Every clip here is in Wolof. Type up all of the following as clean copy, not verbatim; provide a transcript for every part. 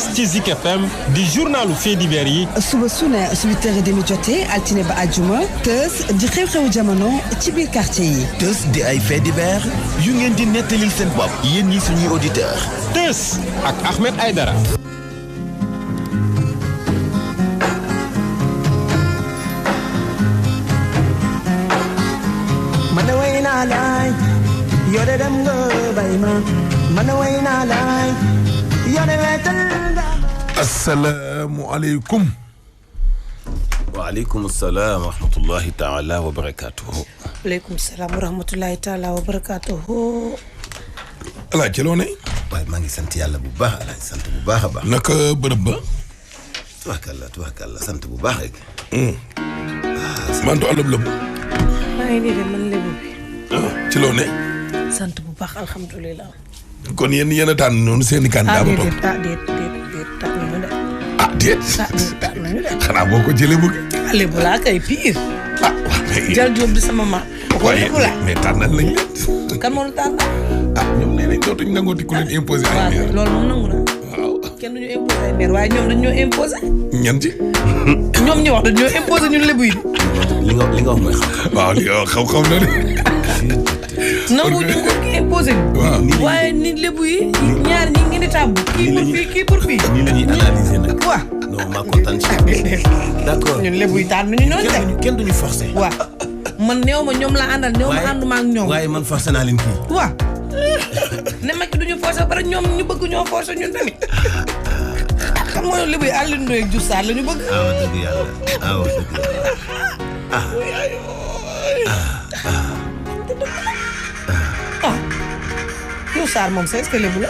Teuss ci Zik FM di journalu faits divers yi. suba su ne 8h30 jotee altine ba àjjuma Teuss di xew-xewu jamono ci biir quartier yi. Teuss di ay faits divers yu ngeen di nettalil seen bopp yéen ñi suñuy auditeurs. Teuss ak Ahmed Aïdara. yore dem nga bay ma man way naa laay yore wetal nga asalaamualeykum. waaleykum salaam wa rahmatullahi taala wa barakaatuhu. waaleykum salaam wa rahmatullahi taala wa barakaatuhu. alaa ci loo ne. waaye maa ngi sant yàlla bu baax alaa sant bu baax a baax. naka bërëb ba. tubaarkàlla sant bu baax rek. mantu àllab lëbu. maa ngi nii de man lébu bi. ci loo ne. sant bu baax alhamdulilah. kon yéen a tànn noonu seen i candidat ba toog. déet tànn nañu de. déet. tànn nañu de. xanaa boo ko jëlee bëgg. lébu laa kay pire. waaw mais. Jal Diop di sama ma. waaye mais tànnal nañ leen. kan moo tànn. ñoom nee nañ dootuñ nangooti ku leen imposé ay maire. waaw loolu moom nangu na. waaw. kenn duñu imposé ay maire waaye ñoom dañu ñoo imposé. ñan ci. ñoom ñu wax dañu ñoo imposé ñun lébu yi. li nga wax mooy xam. waaw li nga wax xam-xam na de. nangu ñu ko imposé ñu. waaw waaye ni lébu yi. ñaar ñi ngi di tàbb. kii pour fii kii pour fii. nii la ñuy analyser nag. waaw. non maa kontaan ci. d'accord ñun lébu yi tànn ñu ñooñu de. kenn duñu forcé. waaw man néew ma ñoom la àndal néew ma ànduma ak ñoom. waaye man forcé naa leen kii. waaw ne ma ci duñu forcé ba pare ñoom ñu bëgg ñoo forcé ñun tamit. xam nga lébu yi Alioune Ndoye ak Diouf Sarr la ñu bëgg. wax dëgg yàlla wax dëgg Diouf Sarr moom c'est ce que lébu la.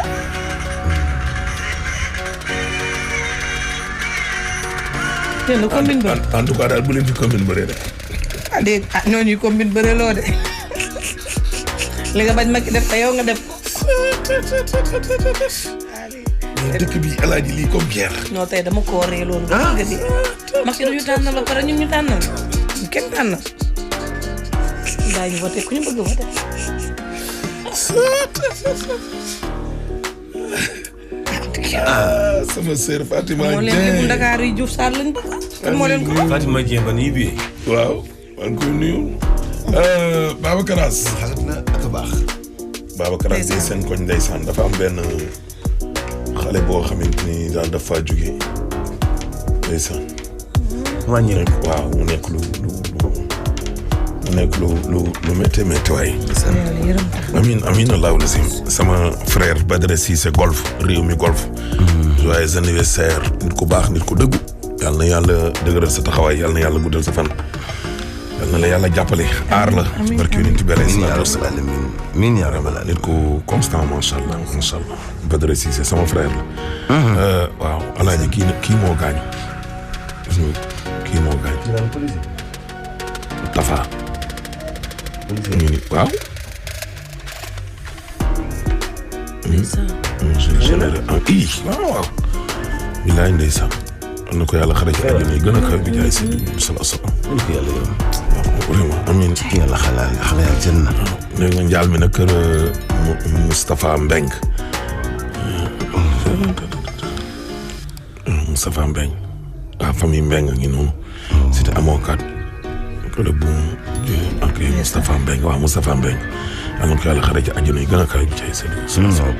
yéen a combine bëri. en tout cas daal bu leen fi commune bëree de. déet ñooñu combine bëri loo de. li nga bañ ma def te yow nga def ko. dëkk bi alaaji lii comme guerre. non tey dama koo ree loolu. ah gëj a Macky du ñu tànnal ba pare ñun ñu tànnal kenn tànnal. daañu voté ku ñu bëgg voté. sama sœur Fatima moo leen yóbbu Dakar yi Diouf Sarr lañ bëgg. kan moo leen ko wax. Fatima Dieng ba nii bii. waaw maa ngi koy nuyu. Babacar As. xarit la ak baax. Babacar As day seen koñ ndeysaan dafa am benn xale boo xamante ni daal dafa jóge ndeysaan. wàññi rek. waaw mu nekk lu métti métti waay. amiin allahu lazim sama frère Badara Cissé golf réew mi golf. joyeux anniversaire nit ku baax nit ku dëggu. yal na yàlla dëgëral sa taxawaay yal na yàlla guddal sa fan. yal na la yàlla jàppale aar la. barke yonent bi alayhi salaatu wasalaam. amiin yaa rabbal aalamiin. nit ku constant macha allah macha allah. Badara Cissé sama frère la. waaw alaaji kii moo gaañu. kii moo gaañu. Tafa. waaw. waaw. bilaay ndeysaan. am na ko yàlla xare ci àddina yi gën a kaw bi jaay si sala sala. vraiment amiin. yàlla xale ak janna. léegi nga njaal mi nag kër Moustapha Mbeng. Moustapha Mbeng. waaw famille Mbeng ngi noonu. c'était amoo kat. kër bu ak Moustapha Mbeng waaw Moustapha Mbeng. am na ko yàlla xare ci àddina yi gën a kaw bi jaay si sala sala.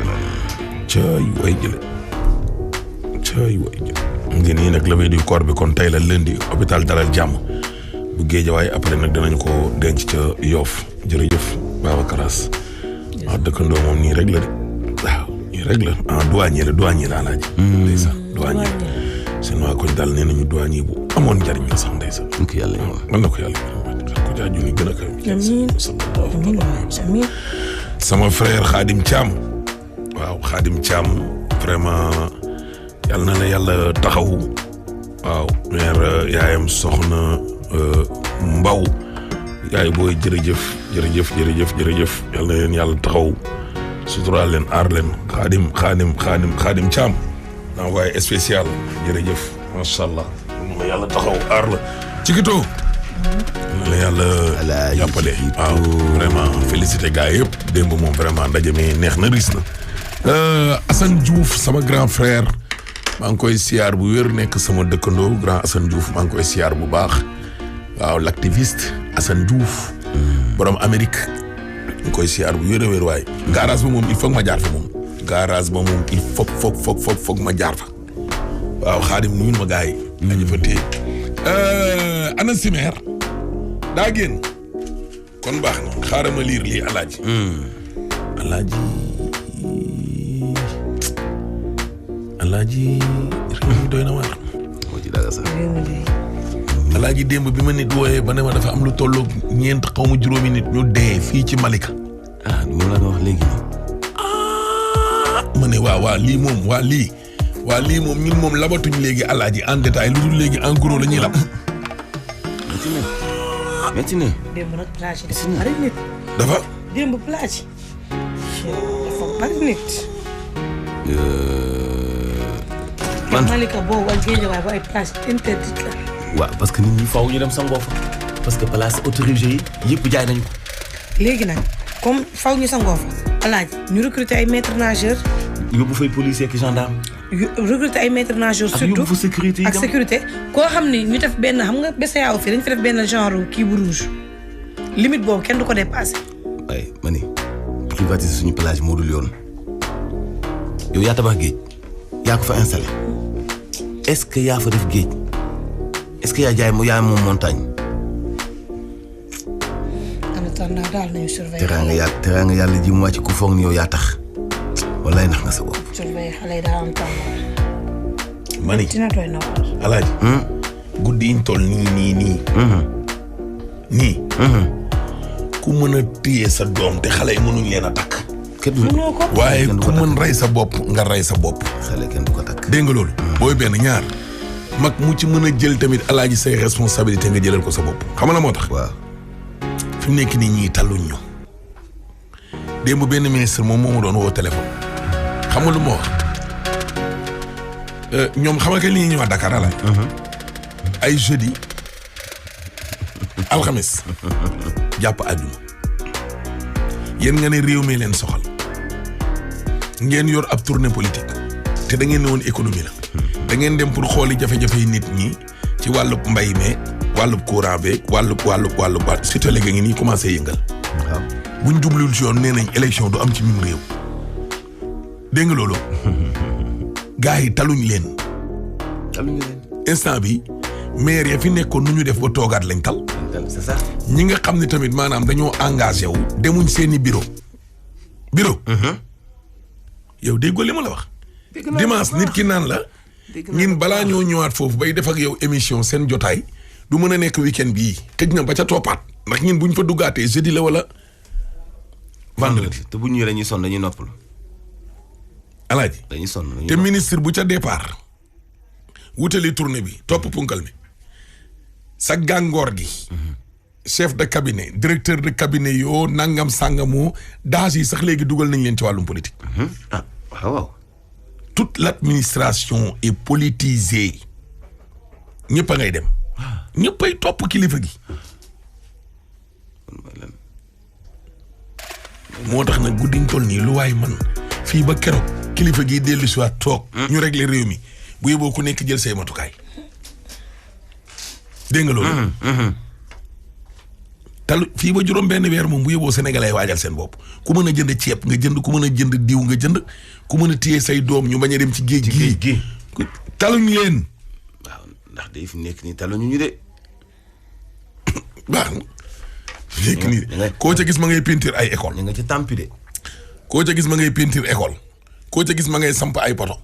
caay way jële. caay way jële. ngi nii nag levée du corps bi kon tey la lundi hôpital Dalal Jàmm bu Géejawaay après nag dinañ ko denc ca Yoff jërëjëf Babacar As. waaw dëkkandoo moom nii rek la de waaw nii rek la douanier la alaaji. ndeysaan douanier seen waa koñ daal nee nañu douanier bu amoon njariñ la sax ndeysaan. mën na ko yàlla ko jaaju ni gën a kaw. amiin sama frère Khadim Thiam waaw Khadim Thiam vraiment. yàlla na la yàlla taxawu waaw mère yaayam soxna Mbaw yaay booy jërëjëf yàlla na leen yàlla taxaw suturaal leen aar leen Xaadim Thiam envoyé spécial jërëjëf macha allah ma yàlla taxaw aar la ci kitoo la yàlla jàppale waaw vraiment félicité gars yëpp démb moom vraiment ndaje mi neex na ris na Assane Diouf sama grand frère maa ngi koy siyaar bu wér nekk sama dëkkandoo grand Assane Diouf maa ngi koy siyaar bu baax waaw l'activiste Assane Diouf borom Amérique ñu koy siyaar bu wér a wér waaye garage ba moom il faut ma jaar fa moom garage ba moom il faut ma jaar fa waaw Xaadim nuyul ma gars yi aji fa téye ana simeer daa génn kon baax na xaaral ma liir lii alaaji réew mi doy na waar moo ci dara sax alaaji démb bi ma nit wooyee ba ne ma dafa am lu tolloog ñeent xaw ma juróomi nit ñu dee fii ci Malika moom la wax léegi ma ne waa lii moom ñun moom labatuñ léegi alaaji en détail lu dul léegi en gros la ñuy lab metti na démb nag plage yi dafa bari nit. dafa démb plage dafa bari nit. man Malika boobu ak Guédiawaye ba ay plage interdite la. waaw parce que nit ñi faaw ñu dem sangoo fa parce que place autorisée yi yëpp jaay nañu ko. léegi nag comme faw ñu sangoo fa alaaji ñu recruter ay maîtres nageurs. yóbbu fay policier ak gendarme. recruter ay maîtres nageurs. surtout yóbbu fa sécurité yi ak sécurité. koo xam ni ñu def benn xam nga BCEAO fii dañu fi def benn genre kii bu rouge limite boobu kenn du ko dépassé. waaye ma ni privatiser suñu plage moo dul yoon yow yaa tabax géej yaa ko fa installé est-ce que yaa fa def géej est-ce que yaa moom montagne. en attendant daal nañu surveiller. teraanga yàlla ji mu wàcc ku foog ni yow yaa tax wallaay nax nga sa bopp. surveiller xale yi daal am temps. ma ni dina doy na waar. alaaji guddi yiñ toll nii ku mën a téye sa doom te xale yi mënuñ leen a takk mënoo ko. waaye ku mën rey sa bopp nga rey sa bopp xale kenn du ko takk. dégg nga loolu booy benn ñaar mag mu ci mën a jël tamit alaaji say responsabilité nga jëlal ko sa bopp xam nga la moo tax waaw fi mu nekk nii ñii talluñ ñu démb benn ministre moom moo ma doon woo téléphone xam nga lu ma wax ñoom xam nga kañ li ñuy ñëwaat Dakar alaay ay jeudi alxamis jàpp àjjuma yéen nga ne réew mi leen soxal ngeen yor ab tournée politique te da ngeen ne woon économie la da ngeen dem pour xooli jafe-jafe yi nit ñi ci wàllub mbay meeg wàllub courant beeg wàllub baat surtout léegi ngi nii commencé yëngal waaw buñ jubluwul si yoon nee nañ élection du am ci mim réew dégg nga loolu gars yi taluñ leen instant bi maire ya fi nekkoon nu ñu def ba toogaat lañ tal c'est ça. ñi nga xam ne tamit maanaam dañoo engagé wu demuñ seeni bureau yow déggoo li ma la wax dimanche nit ki naan la ñin balaa ñoo ñëwaat foofu bay def ak yow émission seen jotaay du mën a nekk week-end bii xëj na ba ca toppaat ndax ñin buñ fa duggaatee jeudi la wala vendredi te bu ñu ñëwee dañuy sonn dañuy noppal. alaaji dañuy sonn te ministre bu ca départ wutali tournée bi topp punkal mi sa gàngoor gi chef de cabinet directeur de cabinet yoo nangam sàngamoo daas yi sax léegi dugal nañ leen ci wàllum politique ah waaw toute l'administration est politisée ñëpp a ngay dem ñëpp ay topp kilifa gi moo tax nag guddiñ toll nii lu waay man fii ba keroog kilifa gi dellu si waat toog ñu régler réew mi bu yeboo ku nekk jël say matukaay dégg nga loolu tal fii ba juróom benn weer moom bu yeboo sénégalais waajal seen bopp ku mën a jënd ceeb nga jënd ku mën a jënd diw nga jënd ku mën a téye say doom ñu bañ a dem ci géej gi taluñ leen waaw ndax day fi nekk nii taluñu ñu de baax na nekk nii koo ca gis ma ngay peinture ay école ñu nga ci tampi de koo ca gis ma ngay peinture école koo ca gis ma ngay samp ay poto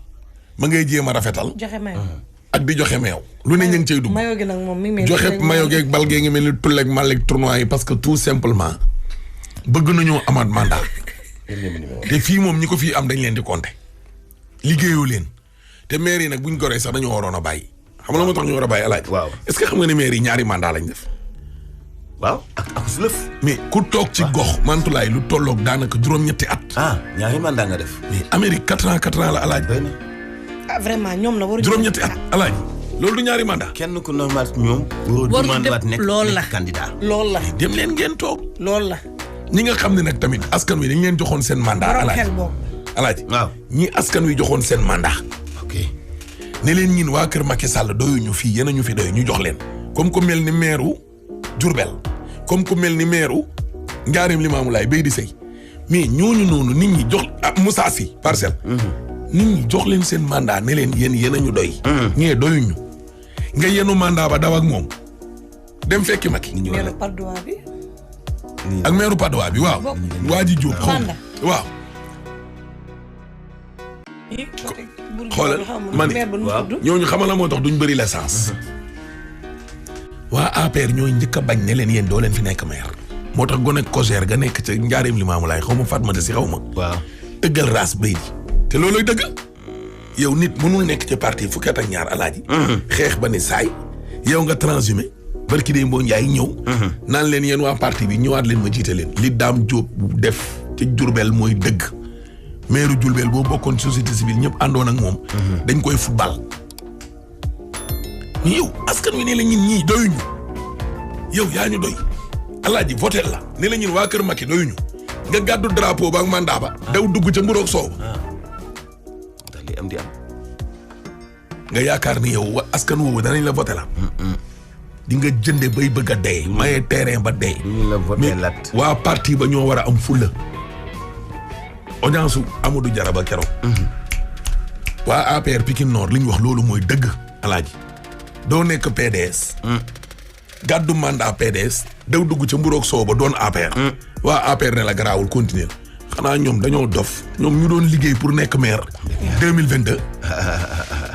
ma ngay jéem a rafetal joxe mayo ak di joxe meew lu ne ñu ngi cay dugg mayo gi nag moom mi ngi joxe mayo geeg bal gee ngi mel ni tulleeg màlleeg tournoi yi parce que tout simplement bëgg nañoo amaat mandat te fii moom ñi ko fii am dañ leen di compter liggéeyoo leen te maire yi nag buñ goree sax dañoo waroon a bàyyi xam nga moo tax ñu war a bàyyi alaaj waaw est-ce que xam nga ne maire yi ñaari mandat lañ def waaw ak su lëf mais ku toog ci gox mantulaay lu tolloog daanaka juróom-ñetti at ñaari mandat nga def mais Amérique 4 ans la alaaj ah vraiment ñoom la waru juróom-ñetti at alaaj loolu du ñaari mandat kenn ku normal ñoom waru dem loolu la candidat loolu la dem leen ngeen toog loolu la ñi nga xam ne nag tamit askan wi dañ leen joxoon seen mandat alaaj xel boobu alaaj waaw ñi askan wi joxoon seen mandat ok ne leen ñin waa kër Macky Sall doyuñu fii yéen a ñu fi doy ñu jox leen comme ku mel ni maire Diourbel comme ku mel ni maire Njaareem Limaamulaay Bay di Sey mais ñooñu noonu nit ñi jox Moussa Sy Parcelles. nit ñi jox leen seen mandat ne leen yéen a ñu doy. ñee doyuñu nga yenu mandat ba daw ak moom dem fekki Macky. meeru Padoa bi. ak meeru Padoa bi waaw. waa ji Diop xaw waaw. xoolal man ñooñu xamal la moo tax duñ bëri l'essence. waa APR ñooy njëkk a bañ ne leen yéen doo leen fi nekk maire. moo tax gone Kogère ga nekk ca Njaareem Limaamulaay xaw ma Fatmata si xaw ma. waaw tëggal raas bay di te looloy dëgg. yow nit mënul nekk ci parti fukki at ak ñaar alaaji. xeex ba ni saay yow nga transhumé. barki dee Mbow Ndiaye ñëw. naan leen yéen waa parti bi ñëwaat leen ma jiite leen. li Dame Diop def ci Diourbel mooy dëgg. maire Diourbel boo bokkoon société civile ñëpp àndoon ak moom. dañ koy football. yow askan wi ne la ñun ñii doyuñu. yow yaa ñu doy. alaaji voté la ne la ñun waa kër Macky doyuñu. nga gàddu drapeau ba ak mandat ba. daw dugg ca mburoog soow. ndax li am di am. nga yaakaar ni yow askan woowu danañ la voté la. di nga jënde bay bëgg a dee. maye terrain ba dee. duñu la voté lat. waa parti ba ñoo war a am fulla. audience su Amadou Diarra ba keroog. waa APR Pikine Nord li ñu wax loolu mooy dëgg. alaaji doo nekk PDS. gàddu mandat PDS. daw dugg ca mburoog soow ba doon APR. waa APR ne la garaawul continuer. xanaa ñoom dañoo dof. ñoom ñu doon liggéey pour nekk maire. 2022.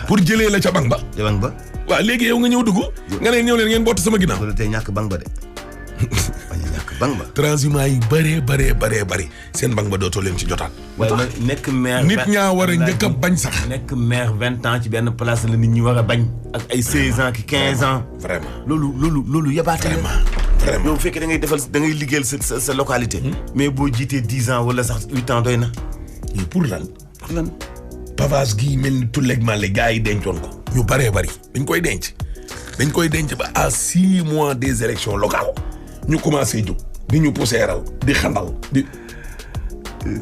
pour jëlee la ca bang ba. ca bang ba. waaw léegi yow nga ñëw dugg. nga ne ñëw leen ngeen bootu sama ginnaaw. loolu tey ñàkk bang ba de. bañ a ñàkk bang ba. transhumants yi bëree seen bang ba dootoo leen ci jotaat. waaye man nekk maire. nit ñaa war a njëkk a bañ sax. nekk maire 20 ans ci benn place la nit ñi war a bañ. ak ay 16 ans ki 15 ans. vraiment loolu yabaate la. vraiment yow bu fekkee da ngay liggéeyal sa localité. mais boo jiitee 10 ans wala sax 8 ans doy na. mais pour lan. pavage gii mel ni tulleeg màlle gars yi dencoon ko. ñu bëree bëri dañ koy denc ba à 6 mois des élections locales ñu commencé jóg di ñu pousseeral di xandal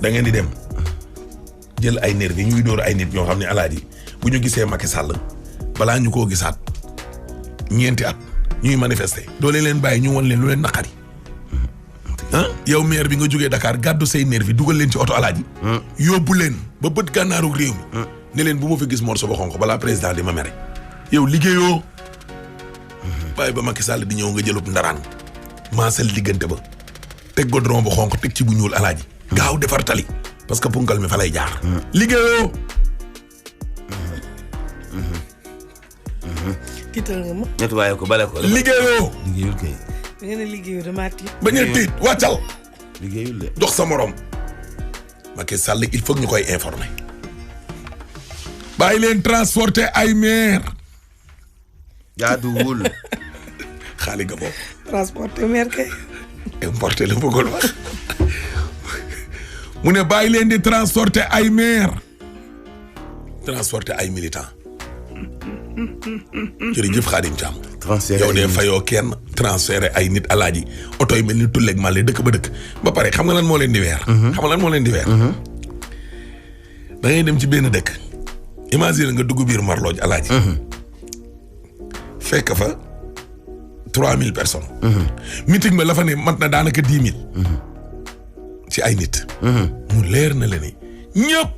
da ngeen di dem jël ay nervi ñuy dóor ay nit ñoo xam ne alaaji bu ñu gisee Macky Sall balaa ñu koo gisaat ñeenti at ñuy manifester doo leen bàyyi ñu won leen lu leen naqari yow maire bi nga jógee Dakar gàddu say nervi dugal leen ci oto alaaji yóbbu leen ba bët gànnaaru réew mi ne leen bu ma fi gis morso ba xonq balaa président di ma mere yow liggéeyoo bàyyi ba Macky Sall di ñëw nga jëlub ndaraan maasal diggante ba teg godron bu xonq teg ci bu ñuul alaaji gaaw defar tali parce que punkal mi fa lay jaar liggéeyoo tiital nga ma. nettoyé ko bale ko. liggéeyoo. liggéeyul kay. da ngeen a liggéeyu damaa tiit. bañ a tiit wàccal. liggéeyul de. dox sa morom. Macky Sall il faut ñu koy informer. bàyyi leen transporter ay maire. jaaduwul. xaalis nga bokk. transporter maire kay. importer la bëggoon wax. mu ne bàyyi leen di transporter ay maire. transporter ay militant. jërëjëf Khadim Thiam. transfert yow de fayoo kenn transféré ay nit alaaji oto yi mel ni tulleeg màlle dëkk ba dëkk ba pare xam nga lan moo leen di weer. xam nga lan moo leen di weer. da ngay dem ci benn dëkk. imagine nga dugg biir Marlooj alaaji. fekk fa 3000 personnes. meeting ba la fa ne mat na daanaka 10 000. ci ay nit. mu leer na la ni ñëpp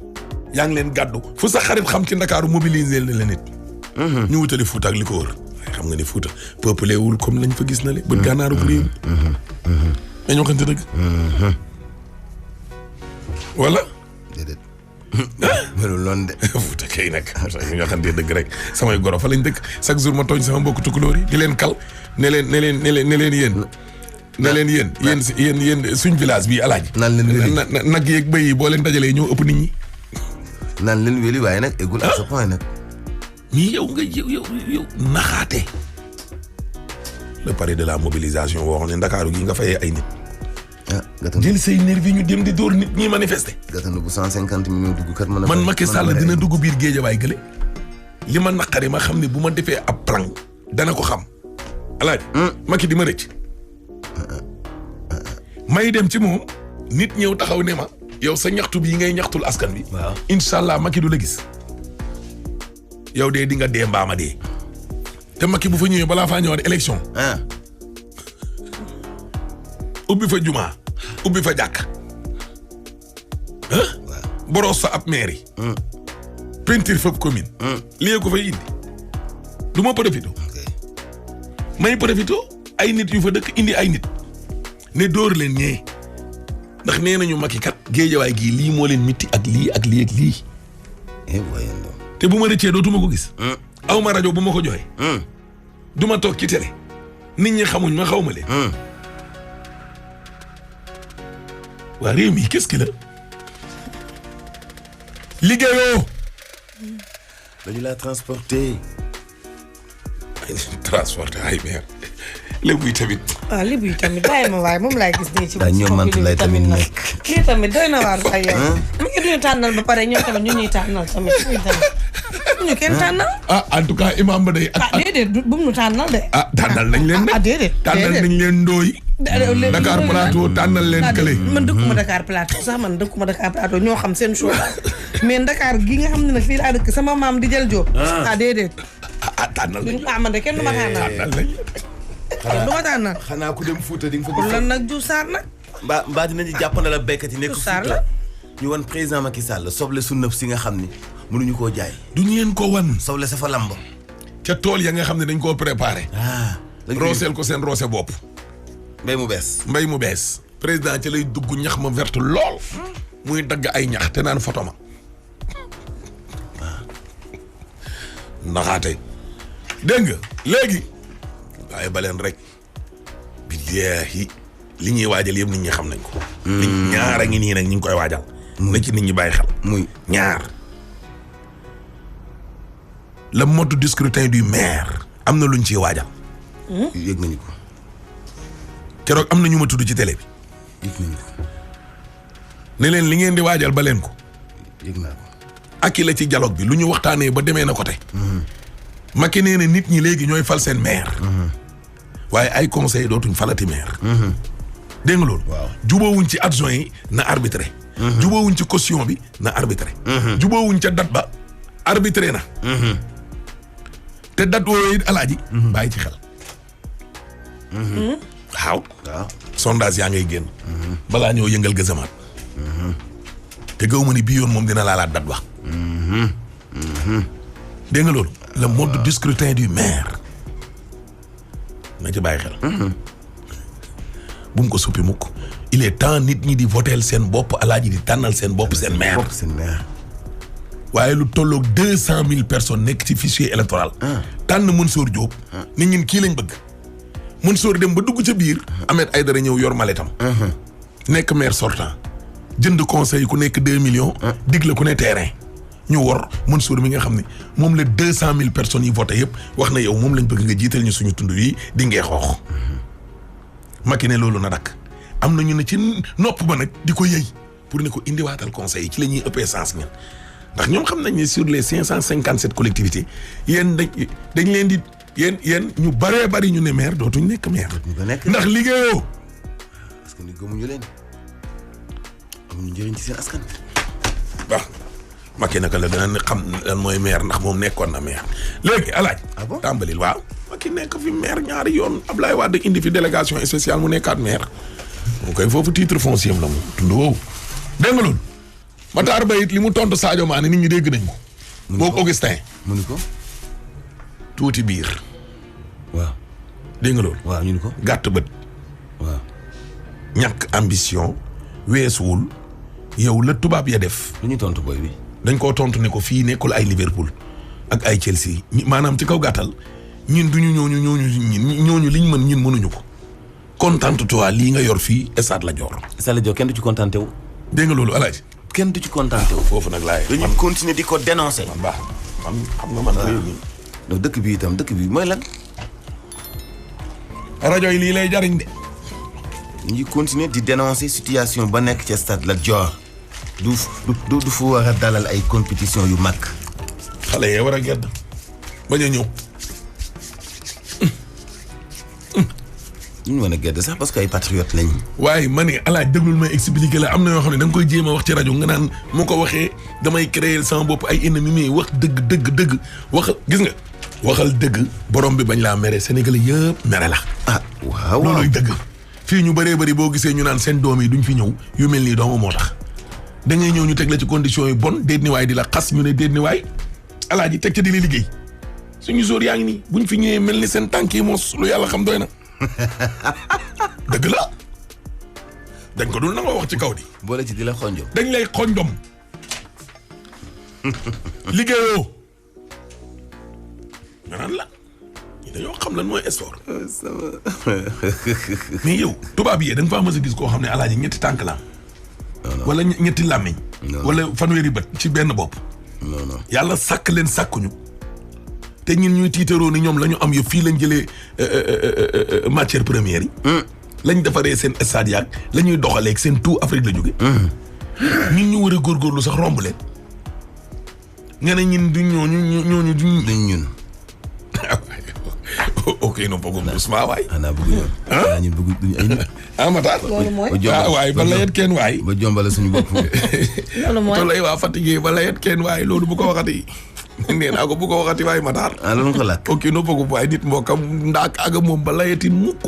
yaa ngi leen gàddu fu sa xarit xam ci Ndakaaru mobiliser na la nit. ñu wutali Fuuta ak li ko wër. xam nga ni Fuuta peuplé wul comme lañ fa gis na le bët gànnaaru réew. mais ñoo xamante dëgg. wala. déedéet. melul noonu de. Fuuta kay nag ñoo xamante dëgg rek samay goro fa lañ dëkk chaque jour ma tooñ sama mbokk tukulóor yi di leen kal ne leen yéen. ne leen yéen suñ village bii alaaji. naan leen wéli nag yeeg bëy yi boo leen dajalee ñoo ëpp nit ñi. naan leen wéli waaye nag eggul à ce point nag. mais yow naxaate. le pari de la mobilisation boo xam ne Ndakaaru gi nga fayee ay nit. jël say nervi ñu dem di dóor nit ñi manifester. gàttandu bu 150 millions dugg kat mën a. man Macky Sall dina dugg biir Géejawaay gële. li ma naqari ma xam ne bu ma defee ab plan dana ko xam. alaaji. Macky di ma rëcc. may dem ci moom nit ñëw taxaw ne ma yow sa ñaxtu bii ngay ñaxtul askan bi. waaw incha allah Macky du la gis. yow dee di nga dee mbaama dee te Macky bu fa ñëwee balaa faa ñëwaat élection ubbi fa jumaa ubbi fa jàkk boros sa ab mairie peinture fab commune lii ko fay indi du ma profité may profité ay nit yu fa dëkk indi ay nit ne dóor leen ñee ndax nee nañu Macky kat géejawaay gii lii moo leen mitti ak lii ak lii ak lii te bu ma rëccee dootuma ko gis aw ma rajo bu ma ko joxe du ma toog ci télé nit ñi xamuñ ma xaw ma leen waa réew mi qu'est-ce que la liggéeyoo dañu laa transporté ay meer lébu yi tamit lébu yi tamit bàyyi ma waaye moom laay gis nii ci ñoom mantu lay tamit nekk lii tamit doy na waar sax yow mu ngi duñu tànnal ba pare ñoom tamit ñu ñuy tànnal tamit ñu kenn tànnal en tout cas imam ba day déedéet bu mu nu tànnal de tànnal nañ leen de déedéet tànnal nañ leen ndooy Dakar Plateau tànnal leen kële man dëkkuma Dakar Plateau sax man dëkkuma Dakar Plateau ñoo xam seen choix mais Dakar gi nga xam ne nag fii laa dëkk sama maam di jël Jóob déedéet tànnal nañ man de kenn du ma tànnal nañ du ma tànnal xanaa ku dem Fuuta di nga fa lan nag Diouf Sarr nag mbaa dinañu jàppandal ak béykat yi nekk Fuuta ñu wan président Macky Sall soble su nëb si nga xam ni mënuñu koo jaay du ñu leen ko wan soble sa fa lamb ca tool ya nga xam ne dañ koo préparé rooseel ko seen roose bopp mbay mu bees président ca lay dugg ñax ma verte lool muy dagg ay ñax te naan photo ma naxaate dégg nga léegi waaye baleen rek billaahi li ñuy waajal yëpp nit ñi xam nañ ko li ñaar a ngi nii nag ñu ngi koy waajal na ci nit ñi bàyyi xel muy ñaar le mode de scrutin du maire am na luñ ciy waajal yëg nañu ko keroog am na ñu ma tudd ci télé bi yëg nañu ko ne leen li ngeen di waajal ba leen ko yëg naa ko ak la ci dialogue bi lu ñu waxtaanee ba demee na côté Macky nee na nit ñi léegi ñooy fal seen maire waaye ay conseil dootuñ falati maire dégg nga loolu waaw jubóowuñ ci adjoint yi na arbitré jubóowuñ ci caution bi na arbitré jubóowuñ ca date ba arbitré na te date woowu it alaaji bàyyi ci xel waaw sondage yaa ngay génn balaa ñëw yëngal gëzamaat te gaw ma ni bii yoon moom dina laalaat date wax dégg nga loolu le mode de scrutin du maire na ci bàyyi xel bu mu ko suppi mukk il est temps nit ñi di votel seen bopp alaaji di tànnal seen bopp seen maire waaye lu tolloog 200,000 personnes nekk ci fichier électoral tànn Mansour Diop nit ñin kii lañ bëgg Mansour dem ba dugg ca biir Ahmed Aïdara ñëw yor maletam nekk maire sortant jënd conseil ku nekk 2 millions dig la ku ne terrain ñu wor Mansour mi nga xam ne moom la 200,000 personnes yi voté yëpp wax na yow moom lañ bëgg nga jiital ñu suñu tund yi di ngee xoox Macky ne loolu na dakk am na ñu ne ci nopp ba nag di ko yëy pour ne ko indiwaatal conseil yi ci la ñuy ëppee sens ngeen ndax ñoom xam nañ ne sur les 557 collectivités yéen dañ leen di yéen ñu baree bari ñu ne maire dootuñ nekk maire ndax liggéeyoo parce que ni gëmuñu leen amuñu njëriñ ci seen askan waaw Macky naka la dana xam lan mooy maire ndax moom nekkoon na maire léegi alaaj tàmbalil waaw Macky nekk fi maire ñaari yoon Ablaye Wade indi fi délégation spéciale mu nekkaat maire mu koy foofu titre foncier la mu tund woowu dégg nga loolu Matar Ba it li mu tontu Sadio Mané nit ñi dégg nañ ko boog Augustin mu ni ko tuuti biir waaw dégg nga loolu waaw ñu ni ko gàtt bët waaw ñàkk ambition weesuwul yow la tubaab ya def lu ñu tontu boy bi dañ koo tontu ne ko fii nekkul ay Liverpool ak ay Chelsea maanaam ci kaw gàttal ñun duñu ñooñu liñ mën ñun mënuñu ko contente toi lii nga yor fii Stade Lat Dior kenn du ci contenté wu dégg nga loolu alaaj kenn du ci contenté wu foofu nag laay dañuy continuer di ko dénoncer man baax man xam nga man réew mi donc dëkk bi mooy lan rajo yi lii lay jariñ de ñu continuer di dénoncer situation ba nekk ca Stade Lat Dior du fu war a dalal ay compétition yu mag xale yee war a gedd bañ a ñëw duñu mën a gedd sax parce que ay patriotes lañ. waaye ma ne alaaj déglul may expliquer la am na yoo xam ne da nga koy jéem a wax ci rajo nga naan moo ko waxee damay créer sama bopp ay ennemis mais wax dëgg wax gis nga waxal dëgg borom bi bañ laa mere Sénégalais yëpp mere la. waaw looluy dëgg. fii ñu bëree bëri boo gisee ñu naan seen doom yi duñ fi ñëw yu mel nii doomu moo tax da ngay ñëw ñu teg la ci conditions yu bon déet ni waay di la xas ñu ne déet ni waay alaaji teg ca di la liggéey suñu sóor yaa ngi nii buñ fi ñëwee mel ni seen tànk yi mos lu yàlla xam doy na dëgg la dañ ko dul na nga wax ci kaw di boole ci di la xonjom dañ lay xonjom liggéeyoo nga naan la dañoo xam lan mooy sport mais yow tubaab yi da nga faa mës a gis koo xam ne alaaji ñetti tànk la wala ñetti làmmiñ wala fanweeri bët ci benn bopp non yàlla sàkk leen sàkkuñu te ñun ñuy tiitaroo ni ñoom la ñu am yëpp fii lañ jëlee matière première yi lañ defaree seen stade yaag la ñuy doxaleeg seen tout Afrique la jóge ñun ñu war a góorgóorlu sax romb leen nga ne ñun duñ ñooñu duñ ñun ok no bëggum doucement waay xanaa bëgg ñoom xanaa ñun bëgg duñu ay nit Matar loolu mooy waay ba layet kenn waay ba jombale suñu bopp loolu mooy tolay waa fatigué ba layet kenn waay loolu bu ko waxati nee naa ko bu ko waxati waay Matar loolu ko lakk ok no bëggum waay nit mbokkam ndaak aga moom ba layeti mukk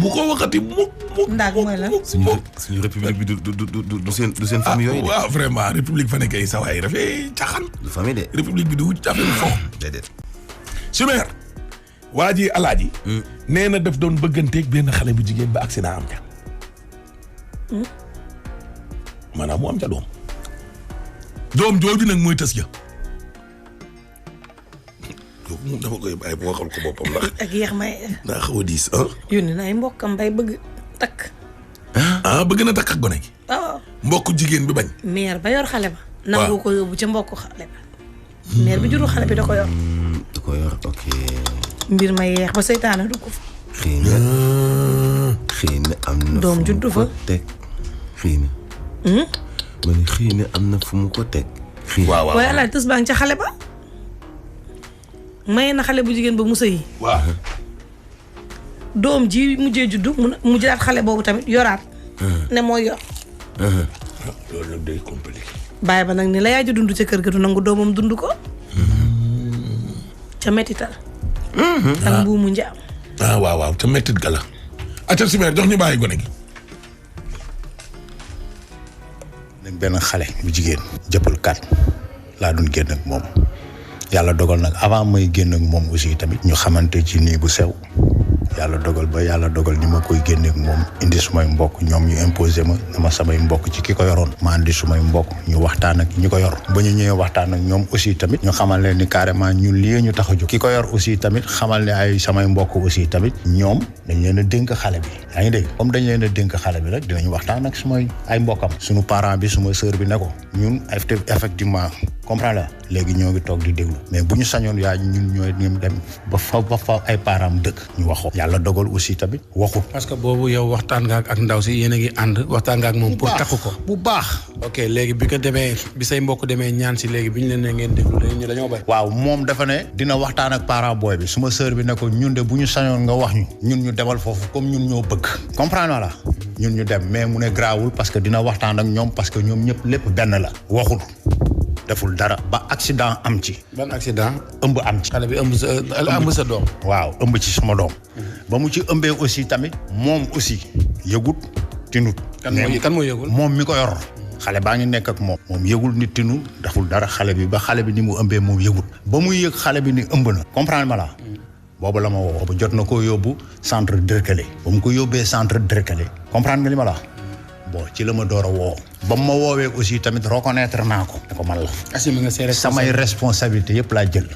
bu ko waxati mukk ndaak mooy lan suñu république bi du seen famille yooyu de waaw vraiment république fa nekkee sa waay dafay caxan du famille de république bi du wut affaire fo déedéet Sumer waa ji alaaji nee na daf doon bëgganteeg benn xale bu jigéen ba accident am ca maanaam mu am ca doom jooju nag mooy tës ja kooku moom dama koy bàyyi bu waxal ko boppam ndax ak yéex may daa xaw a diis yónni na ay mbokkam bay bëgg takk bëgg na takk ak gone gi waaw mbokku jigéen bi bañ meer ba yor xale ba nangu ko yóbbu ca mbokku xale ba meer bi juru xale bi da ko yor ok mbir ma yeex ba seytaane du ko fa xëy na am na doom juddu fa teg xëy na ma ne xëy na am na fu mu ko teg waaw waaye alaaj tës baa ngi ca xale ba maye na xale bu jigéen ba musa yi waaw doom ji mujjee juddu mu jëlaat xale boobu tamit yoraat ne mooy yor loolu nag day compliqué bàyyi ba nag ni la yaay ji dund ca kër ga du nangu doomam dund ko ca mettital ak mbuumu njaam waaw ca mettit ga la aca Sumer jox ñu bàyyi gone gi nag benn xale bu jigéen jëppal kat laa doon génn ak moom yàlla dogal nag avant may génn ak moom aussi tamit ñu xamante ci nii bu sew yàlla dogal ni ma koy génne ak moom indi sumay mbokk ñoom ñu imposé ma dama samay mbokk ci ki ko yoroon ma indi sumay mbokk ñu waxtaan ak ñi ko yor ba ñu ñëwee waxtaan ak ñoom aussi tamit ñu xamal leen ni carrément ñun lii ñu tax a jóg ki ko yor aussi tamit xamal ne ay samay mbokk aussi tamit ñoom dañ leen a dénk xale bi yaa ngi dégg comme dañ leen a dénk xale bi rek dinañu waxtaan ak sumay ay mbokkam suñu parent bi suma sœur bi ne ko ñun effectivement comprendre la léegi ñoo ngi toog di déglu mais bu ñu sañoon yaa ñun ñooy dem ba fa ay parents dëkk ñu waxoo yàlla dogal aussi tamit waxut. parce que boobu yow waxtaan nga ak ndaw si yéen a ngi ànd waxtaan nga ak moom pour takku ko bu baax. ok léegi bi ko demee bi say mbokk demee ñaan si léegi bi ñu leen ne ngeen déglu ñu dañoo bay waaw moom dafa ne dina waxtaan ak parent booy bi suma sœur bi ne ko ñun de bu ñu sañoon nga wax ñun ñu demal foofu comme ñun ñoo bëgg comprendre la ñun ñu dem mais mu ne grawul parce que dina waxtaan ak ñoom parce que ñoom ñëpp lépp benn la waxul deful dara ba accident am ci. ban accident. ëmb am ci. xale bi ëmb sa doom. waaw ëmb ci sama doom. ba mu ci ëmbee aussi tamit moom aussi yëgut tinut. kan moo yëgul moom mi ko yor. xale baa ngi nekk ak moom. moom yëgul ni tinu deful dara xale bi ba xale bi ni mu ëmbee moom yëgut. ba muy yëg xale bi ni ëmb na. comprendre ma la. boobu la ma woo ba jot na koo yóbbu centre Derklé. ba mu ko yóbbee centre Derklé. comprendre nga li ma la. bon ci la ma door a woo. ba mu ma woowee aussi tamit reconnaître naa ko. ne ko man la. assumé nga samay responsabilité yëpp laa jël.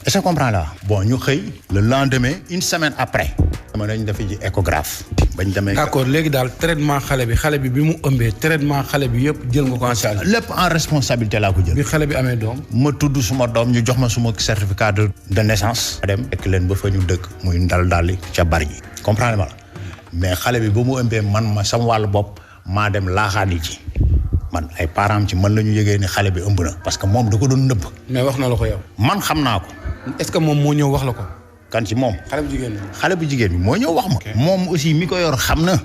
est-ce que comprends la bon ñu xëy. le lendemain une semaine après. dama dañ defi ji échographe. bañ demee. d'accord léegi daal traitement xale bi mu ëmbee traitement xale bi yëpp jël nga ko en charge. lépp en responsabilité laa ko jël. bi xale bi amee doom. ma tudd suma doom ñu jox ma suma certificat de naissance. ma dem fekk leen ba fa ñu dëkk muy ndal ca bari ji. comprendre ma la mais xale bi ba mu ëmbee man ma sama wàllu bopp. maa dem laaxaani ci man ay parents ci man la ñu yëgee ni xale bi ëmb na parce que moom da ko doon nëbb. mais wax na la ko yow. man xam naa ko. est-ce que moom moo ñëw wax la ko. kan ci moom. xale bu jigéen bi. xale bu jigéen bi moo ñëw wax ma. moom aussi mi ko yor xam na.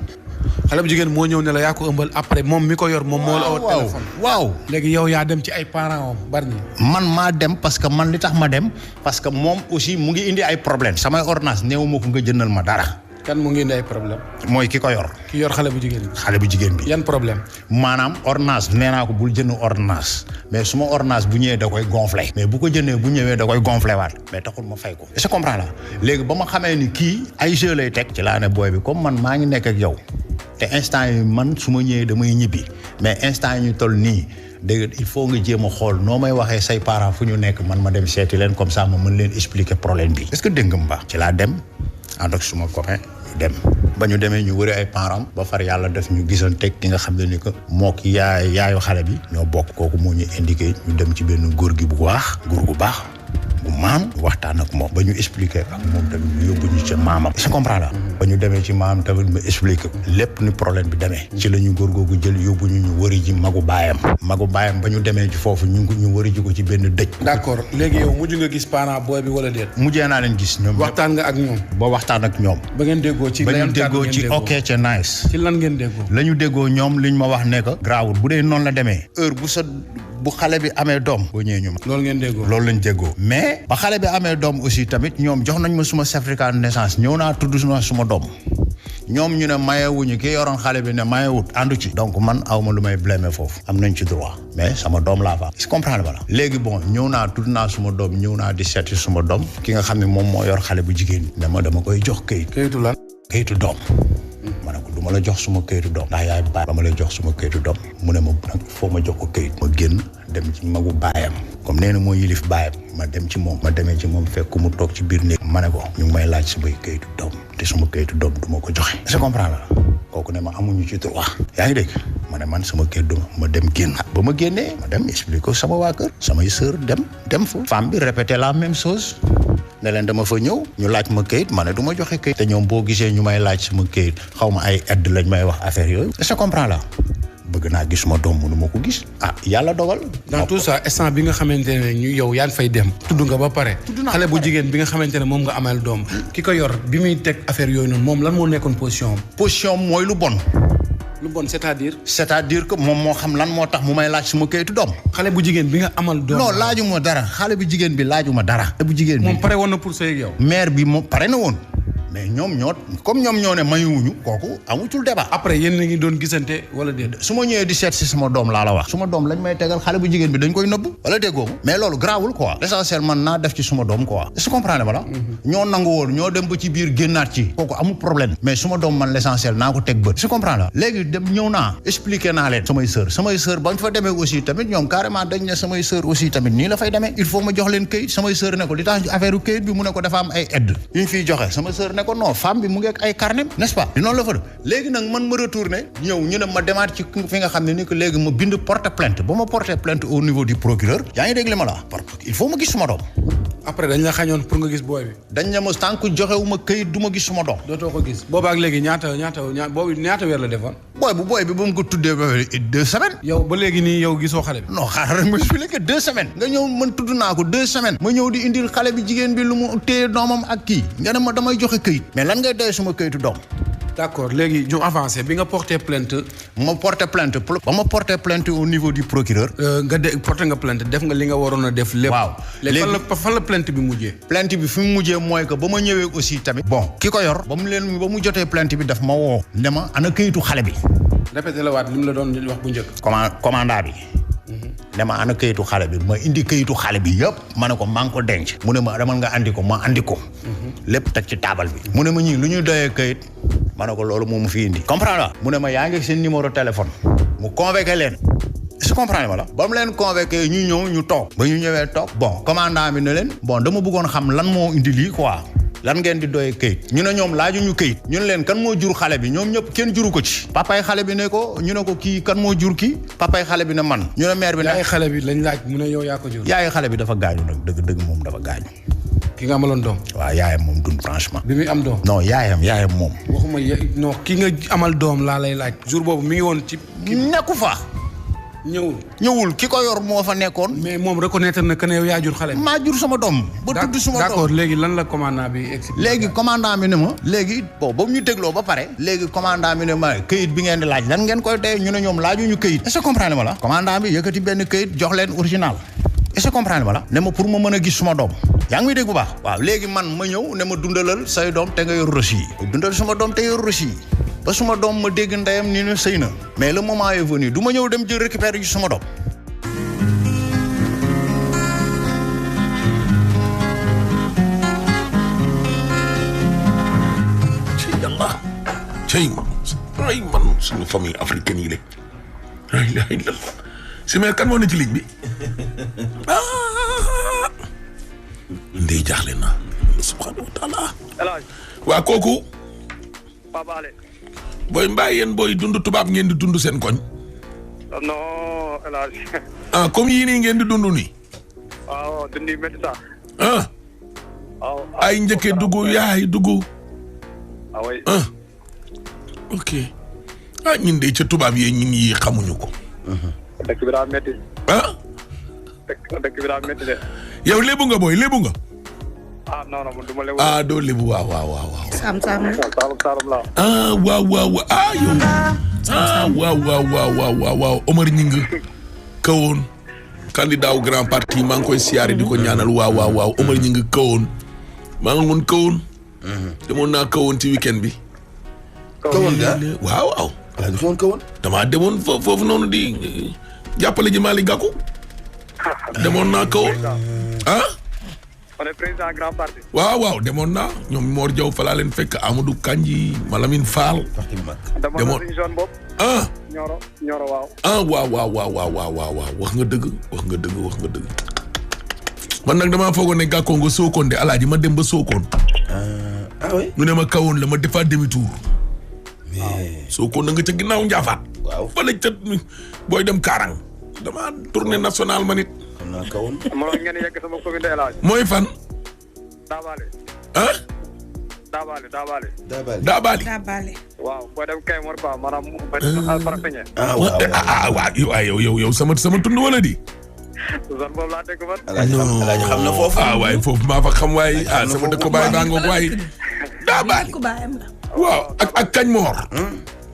xale bu jigéen moo ñëw ne la yaa ko ëmbal après moom mi ko yor moom moo la oo téléphone. waaw léegi yow yaa dem ci ay parents am bari ñi. man maa dem parce que man li tax ma dem parce que moom aussi mu ngi indi ay problème samay ordonnance néew ma ko nga jëndal ma dara. kan mu ngi indi ay problème. mooy ki ko yor. ki yor xale bu jigéen bi. xale bu jigéen bi. yan problème. maanaam ordonnance nee naa ko bul jënd ordonnance mais suma ordonnance bu ñëwee da koy gonflé. mais bu ko jëndee bu ñëwee da koy gonflé waat mais taxul ma fay ko. est-ce que comprends la léegi ba ma xamee ni kii ay jeu lay teg. ci laa ne booy bi comme man maa ngi nekk ak yow te instant yi man su ma ñëwee damay ñibbi mais instant yi ñu toll nii dégg il faut nga jéem a xool noo may waxee say parents fu ñu nekk man ma dem seeti leen comme ça ma mën leen expliquer problème bi. est-ce que dégg nga mu baax. ci laa dem ànd ak suma copain dem ba ñu demee ñu wëri ay parents ba far yàlla def ñu gisanteeg ki nga xam ne ni que moo ki yaayu xale bi ñoo bokk kooku moo ñu indiqué ñu dem ci benn góor gi bu baax góor gu baax bu maam waxtaan ak moom ba ñu expliqué ak moom tamit ñu yóbbu ñu ca maamam. est-ce que comprends la ba ñu demee ci maam tamit ma expliqué lépp ni problème bi demee ci la ñu góor googu jël yóbbu ñu wëri ji magu baayam ba ñu demee ci foofu ñu wëri ji ko ci benn dëj. d'accord léegi yow mujj nga gis parent booy bi wala déet. mujjee naa leen gis ñoom. waxtaan nga ak ñoom. ba waxtaan ak ñoom. ba ngeen déggoo ci. ba ñu déggoo ci ok ca nice. ci lan ngeen déggoo. la ñu déggoo ñoom liñ ma wax ne que. grawul bu dee noonu la demee. heure bu xale bi amee doom. boo ñëwee ñu ma. loolu ngeen déggoo. loolu lañ déggoo mais. ba xale bi amee doom aussi tamit ñoom jox nañ ma suma certificat de naissance ñëw naa tudd suma doom ñoom ñu ne mayewuñu ki yoroon xale bi ne mayewut àndu ci. donc man awma lu may blâmer foofu. am nañ ci droit mais sama doom laa fa. est-ce que comprendre ba la. léegi bon ñëw naa tudd naa suma doom ñëw naa di seeti suma doom. ki nga xam ne moom moo yor xale bu jigéen bi. dama koy jox këyit. këyitu lan. këyitu doom. ma ne ko du ma la jox suma këyitu doom. ndax yaay baay ba ma lay jox suma këyitu doom. mu ne ma nag foo ma jox ko këyit. ma génn dem ci magu baayam. comme nee na moo yilif baayam. ma dem ci moom. ma demee ci moom fekk mu toog ci biir néeg. ma ne ko ñu ngi may laaj sumay këyitu doom. te suma këyitu doom du ma ko joxe. est-ce que comprendre la kooku ne ma amuñu ci droit. yaa ngi dégg ma ne man sama këyitu doom ma dem génn. ba ma génnee ma dem expliquer ko sama waa kër. samay sœur dem fa. femme bi répété la même chose. ne leen dama fa ñëw ñu laaj ma këyit ma ne du ma joxe këyit. te ñoom boo gisee ñu may laaj sama këyit xaw ma ay aide lañ may wax affaire yooyu. est-ce que comprends la bëgg naa gis ma doom mënu ma ko gis. yàlla dogal. dans tout ça instant bi nga xamante ne ñu yow yaa ngi fay dem. tudd nga ba pare. xale bu jigéen bi nga xamante ne moom nga amal doom. ki ko yor bi muy teg affaire yooyu noonu moom lan moo nekkoon position am. position mooy lu bon. lu bon c'est-à-dire. c'est-à-dire que moom moo xam lan moo tax mu may laaj suma këyitu doom. xale bu jigéen bi nga amal doom. non laajuma dara xale bu jigéen bi laajuma dara. xale bu jigéen bi moom pare woon na pour sëy ak yow. mère bi moom pare na woon. mais ñoom ñoo ne mayuwuñu kooku amutul débat. après yéen a ngi doon gisante wala déet. su ma ñëwee di seet si sama doom laa la wax. suma doom lañ may tegal xale bu jigéen bi dañ koy nëbb. wala déggoo mais loolu grawul quoi. l'essentiel man naa def ci suma doom quoi. est-ce que comprendre ba la. ñoo nangu woon ñoo dem ba ci biir génnaat ci. kooku amul problème. mais suma doom man l'essentiel naa ko teg bët. est-ce que comprendre la léegi dem ñëw naa expliquer naa leen. samay sœur bañ fa demee aussi tamit ñoom carrément dañ ne samay sœur aussi tamit nii la fay demee. il faut ma jox leen këyit samay sœur ne ko li tax affaire këyit bi mu ne ko dafa am ay aide yu ñu fiy joxe sama sœur ne ko non femme bi mu ngi ak ay carnet n'est-ce pas di noonu la fa def léegi nag man ma retourné ñëw ñu ne ma demaat ci fi nga xam ne ni que léegi ma bind porter plainte ba ma porter plainte au niveau du procureur yaa ngi dégg li ma la il faut ma gis suma doom. après dañ la xañoon pour nga gis booy bi. dañ ne ma tant que joxewuma këyit du ma gis suma doom. dootoo ko gis boobaak léegi ñaata weer la defoon. booy bi ba mu ko tuddee ba 2 semaines. yow ba léegi nii yow gisoo xale bi. non xaaral rek ma expliqué 2 semaines. nga ñëw man tudd naa ko 2 semaines. ma ñëw di indil xale bi jigéen bi lu mu téye doomam ak kii. nga ne ma damay joxe këyit. mais lan ngay doy suma këyitu doom. d'accord léegi ñu avancé bi nga porté plainte. ma porté plainte ba ma porté plainte au niveau du procureur. porté nga plainte def nga li nga waroon a def. lépp waaw léegi fan la plainte bi mujjee. plainte bi fi mu mujjee mooy que ba ma ñëwee aussi tamit. bon ki ko yor. ba mu jotee plainte bi daf ma woo. ne ma ana këyitu xale bi. répété la waat li mu la doon wax bu njëkk. commandant bi. ne ma ana këyitu xale bi ma indi këyitu xale bi yëpp. ma ne ko maa ngi ko denc. mu ne ma demal nga andi ko ma andi ko. lépp teg ci taabal bi. mu ne ma ñii lu ñuy doyee këyit. ma ne ko loolu moo mu fi indi. comprendre mu ne ma yaa ngi seen numéro téléphone. mu convoqué leen. est-ce que comprendre ma la. ba mu leen convoqué ñu ñëw ñu toog. ba ñu ñëwee toog. bon commandant bi ne leen. bon dama bëggoon xam lan moo indi lii quoi. lan ngeen di doyee këyit. ñu ne ñoom laajuñu këyit. ñu ne leen kan moo jur xale bi ñoom ñëpp kenn juru ko ci. papay xale bi ne ko ñu ne ko kii kan moo jur kii. papay xale bi ne man. ñu ne mère bi ne. yaay xale bi lañ laaj mu ne yow yaa ko jur. yaay xale bi dafa gaañu nag dëgg moom dafa gaañu. ki nga amaloon doom. waaw yaayam moom dund franchement. bi muy am doom. non yaayam moom. waxuma non ki nga amal doom laa lay laaj. jour boobu mi ngi woon ci. nekku fa. ñëwul ki ko yor moo fa nekkoon. mais moom reconnaître na que ne yow yaa jur xale bi. maa jur sama doom. ba tudd suma doom d'accord léegi lan la commandant bi expliqué. léegi commandant bi ne ma. léegi bon ba mu ñu dégloo ba pare. léegi commandant bi ne ma këyit bi ngeen di laaj lan ngeen koy tey ñu ne ñoom laajuñu këyit. est-ce que comprendre ma la. commandant bi yëkkati benn këyit jox leen original. est-ce que comprendre ma la. ne ma pour ma mën a gis suma doom. yaa ngi muy dégg bu baax. waaw léegi man ma ñëw ne ma dundalal say doom te nga yor reçu yi. dundal suma doom te yor reçu yi. ba suma doom ma dégg ndeyam ni ne sëy na. mais le moment est venu du ma ñëw dem jël récupérer ci suma doom. cey ay man suñu famille africaine yi la ilaha illallah si mais kan moo ne ci ligne bi ndey jaaxle na subhanahu wa taala waa kooku booy mbaa yéen booy dund tubaab ngeen di dund seen koñ non elage comme yii nii ngeen di dund nii waaw dundi métti sax ay njëkke dugg yaay dugg away ok ñun de ca tubaab yee ñun yi xamuñu ko. dëkk bi daa métti. dëkk bi daa métti de. yow lébu nga booy lébu nga. non man du ma lébu. doo lébu waaw. Sam la. waaw yow. waaw Omar Ñing kawoon candidat wu grand parti maa ngi koy siyaare di ko ñaanal waaw Omar Ñing kawoon maa ngi woon kawoon. demoon naa kawoon ci weekend bi. kawoon gaa waaw. ala du xoon kawoon. damaa demoon foofu noonu di jàppale ji Malick Gakou. demoon naa kawoon. on est président grand parti. waaw demoon naa ñoom Mor Diaw fa laa leen fekk Amadou Kandji Malamine Fall. demoon na suñu zone boobu. Nioro waaw wax nga dëgg. man nag damaa foogoon ne Gakou nga Sokone de alaaji ma dem ba Sokone. oui. ñu ne ma kawoon la ma defaat demi tour. Sokone na nga ca ginnaaw njaafaat. waaw fa lañ ca booy dem Kaarang. damaa tournée nationale ma nit. xam naa kawoon. mënoon ngeen yegg sama commune de El Hadj. mooy fan. Daabale. Daabale. waaw boo dem Kayemor quoi maanaam. Farafeñe. waaw yow sama tund wala di. zone boobu laa dégg man. Alaaji xam na foofu. waaye foofu maa fa xam waaye sama dëkk baay baa ngoog waaye. Daabale. waaw ak Kañmoor.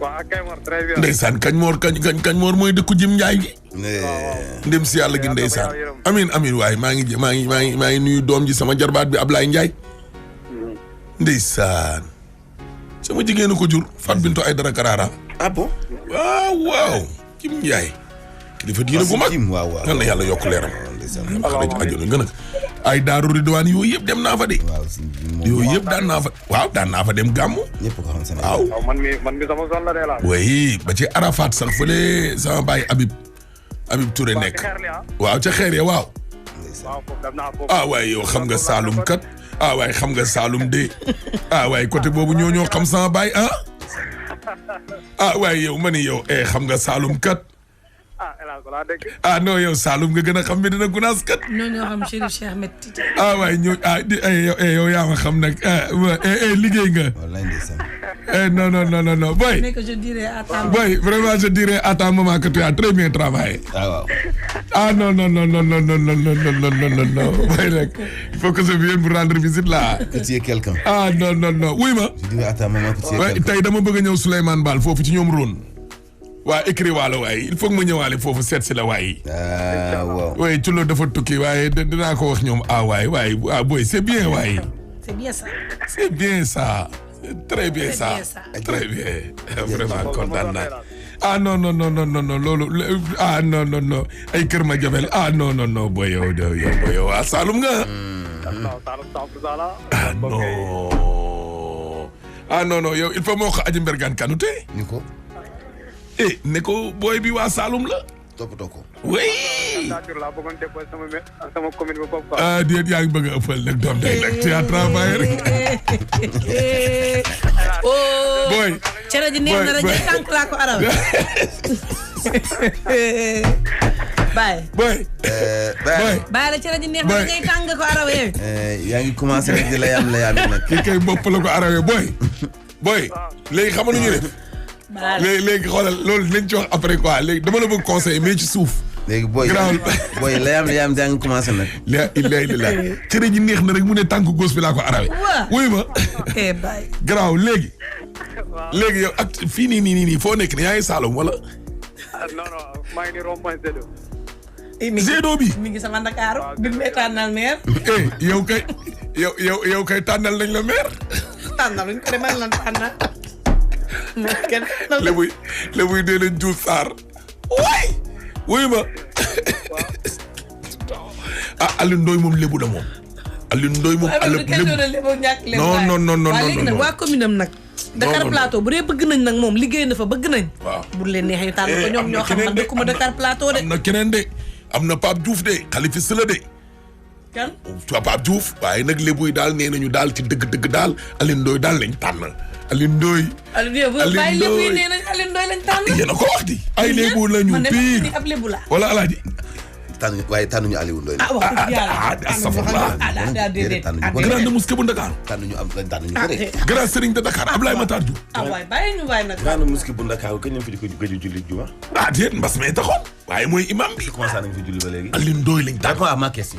waaw ak Kayemor très bien. ndeysaan Kañmoor mooy dëkku Jim Njaay gi. ndem si yàlla gi ndeysaan. amiin waaye maa ngi nuyu doom ji sama jarbaat bi Ablaye Njaay. ndeysaan. sama jigéenu ko jur Fat Bintou Aïdara Karara. bon. waaw Jim Njaay. kilifa diine bu mag waaw. yal na yàlla yokk leeram. xale ci àjjana gën a ay Daaru Ridwaan yooyu yëpp dem naa fa de. yooyu yëpp daan naa fa dem gàmmu. ñëpp ko xam Sénégal. waaw man mi sama zone la de la. oui ba ci Arafat sax fële sama baay Habib Touré nekk. waaw ca xeer ya waaw. waaye yow xam nga Saalum kat. waaye xam nga Saalum de. waaye côté boobu ñoo xam sama baay waaye yow ma ni yow xam nga Saalum kat. non yow Saalum nga gën a xam Medina Gounass kat. ñoo xam Chérif Cheikh Ahmed Tidiane. waaye yow yaa ma xam nag liggéey nga. wallaay ndeysaan. non boy. mais que je dirais à ta boy vraiment je dirais à ta maman que tu as très bien travaillé. waaw. non boy nag il faut que je vienne vous rendre visite là. que tu es quelqu'un. non wuy ma. je dirais à ta maman que tu es quelqu'un. tey dama bëgg a ñëw Souleymane Baal foofu ci ñoom Rhône. waa écrit waalo waaye il faut que ma ñëwaale foofu seet si la waaye. waaw. waaye ci loolu dafa tukki waaye dinaa ko wax ñoom waaye boy c'est bien waaye. c'est bien ça. c'est bien ça. très bien ça. très bien. vraiment kontaan naa. non loolu non ay Kër Madiabel non boy yow Saalum nga. non yow il faut moo ko aji Mbergane Kanouté. ni ko. ne ko booy bi waa Saalum la. toppatoo ko. oui. déet yaa ngi bëgg a ëppal nag doom day nag tu as travaillé rek. booy. cere ji neex na rek tànk laa ko araw. Baye. booy. Baye la cere ji neex na rek tànk ko araw yow. yaa ngi commencé rek di la yàlla nag. kii kay bopp la ko arawee booy. léegi xam nga lu ñuy def. léegi xoolal loolu dinañ ci wax après quoi léegi dama la bëgg conseiller mais ci suuf. léegi booy layaam daa ngi commencé nag. la cere ji neex na rek mu ne tànk góos bi laa ko arawe. wuy ma. garaaw léegi yow ak fii nii foo nekk ne yaa ngi Saloum wala. non maa ngi ni rond-point Zedo. Zedo bi. mi ngi sama Ndakaaru bi mu tànnal maire. yow kay tànnal nañ la maire. tànnal luñ ko de man lan tànnal. lébuy dee leen Diouf Sarr. waay. wuyu ma. Alioune Ndoye moom lébu la moom. Alioune Ndoye moom lébu. non. léegi nag waa commune am nag. Dakar Plateau bu dee bëgg nañ nag moom liggéey na fa bëgg nañ. waaw bu leen neexee ñu tànn ko ñoom ñoo xam man dëkkuma Dakar Plateau de. am na keneen de am na Pape Diouf de Khalifa Sala de. kan. Pape Diouf waaye nag lébu yi daal nee nañu daal ci dëgg daal Alioune Ndoye daal lañ tànn. Alioune Ndoye. bàyyi lébu yi nee nañ Alioune Ndoye lañ tànn. yéen a ko wax di. ay lébu lañu pire man ab lébu la. wala alaaji. tànnuñu Aliou Ndoye. wax dëgg yàlla astafurlah. grande mosquée bu Dakar. tànnuñu ko de. grand Serigne de Dakar Ablaye Matar Diouf. waay bàyyi ñu waay nag. grande mosquée bu Dakar kañ lañ fi di ko gëj a julli juma. déet mbas mee taxoon. waaye mooy imam bi. commencé nañ fi julli ba léegi. Alioune Ndoye lañ tànn. réponds à ma question.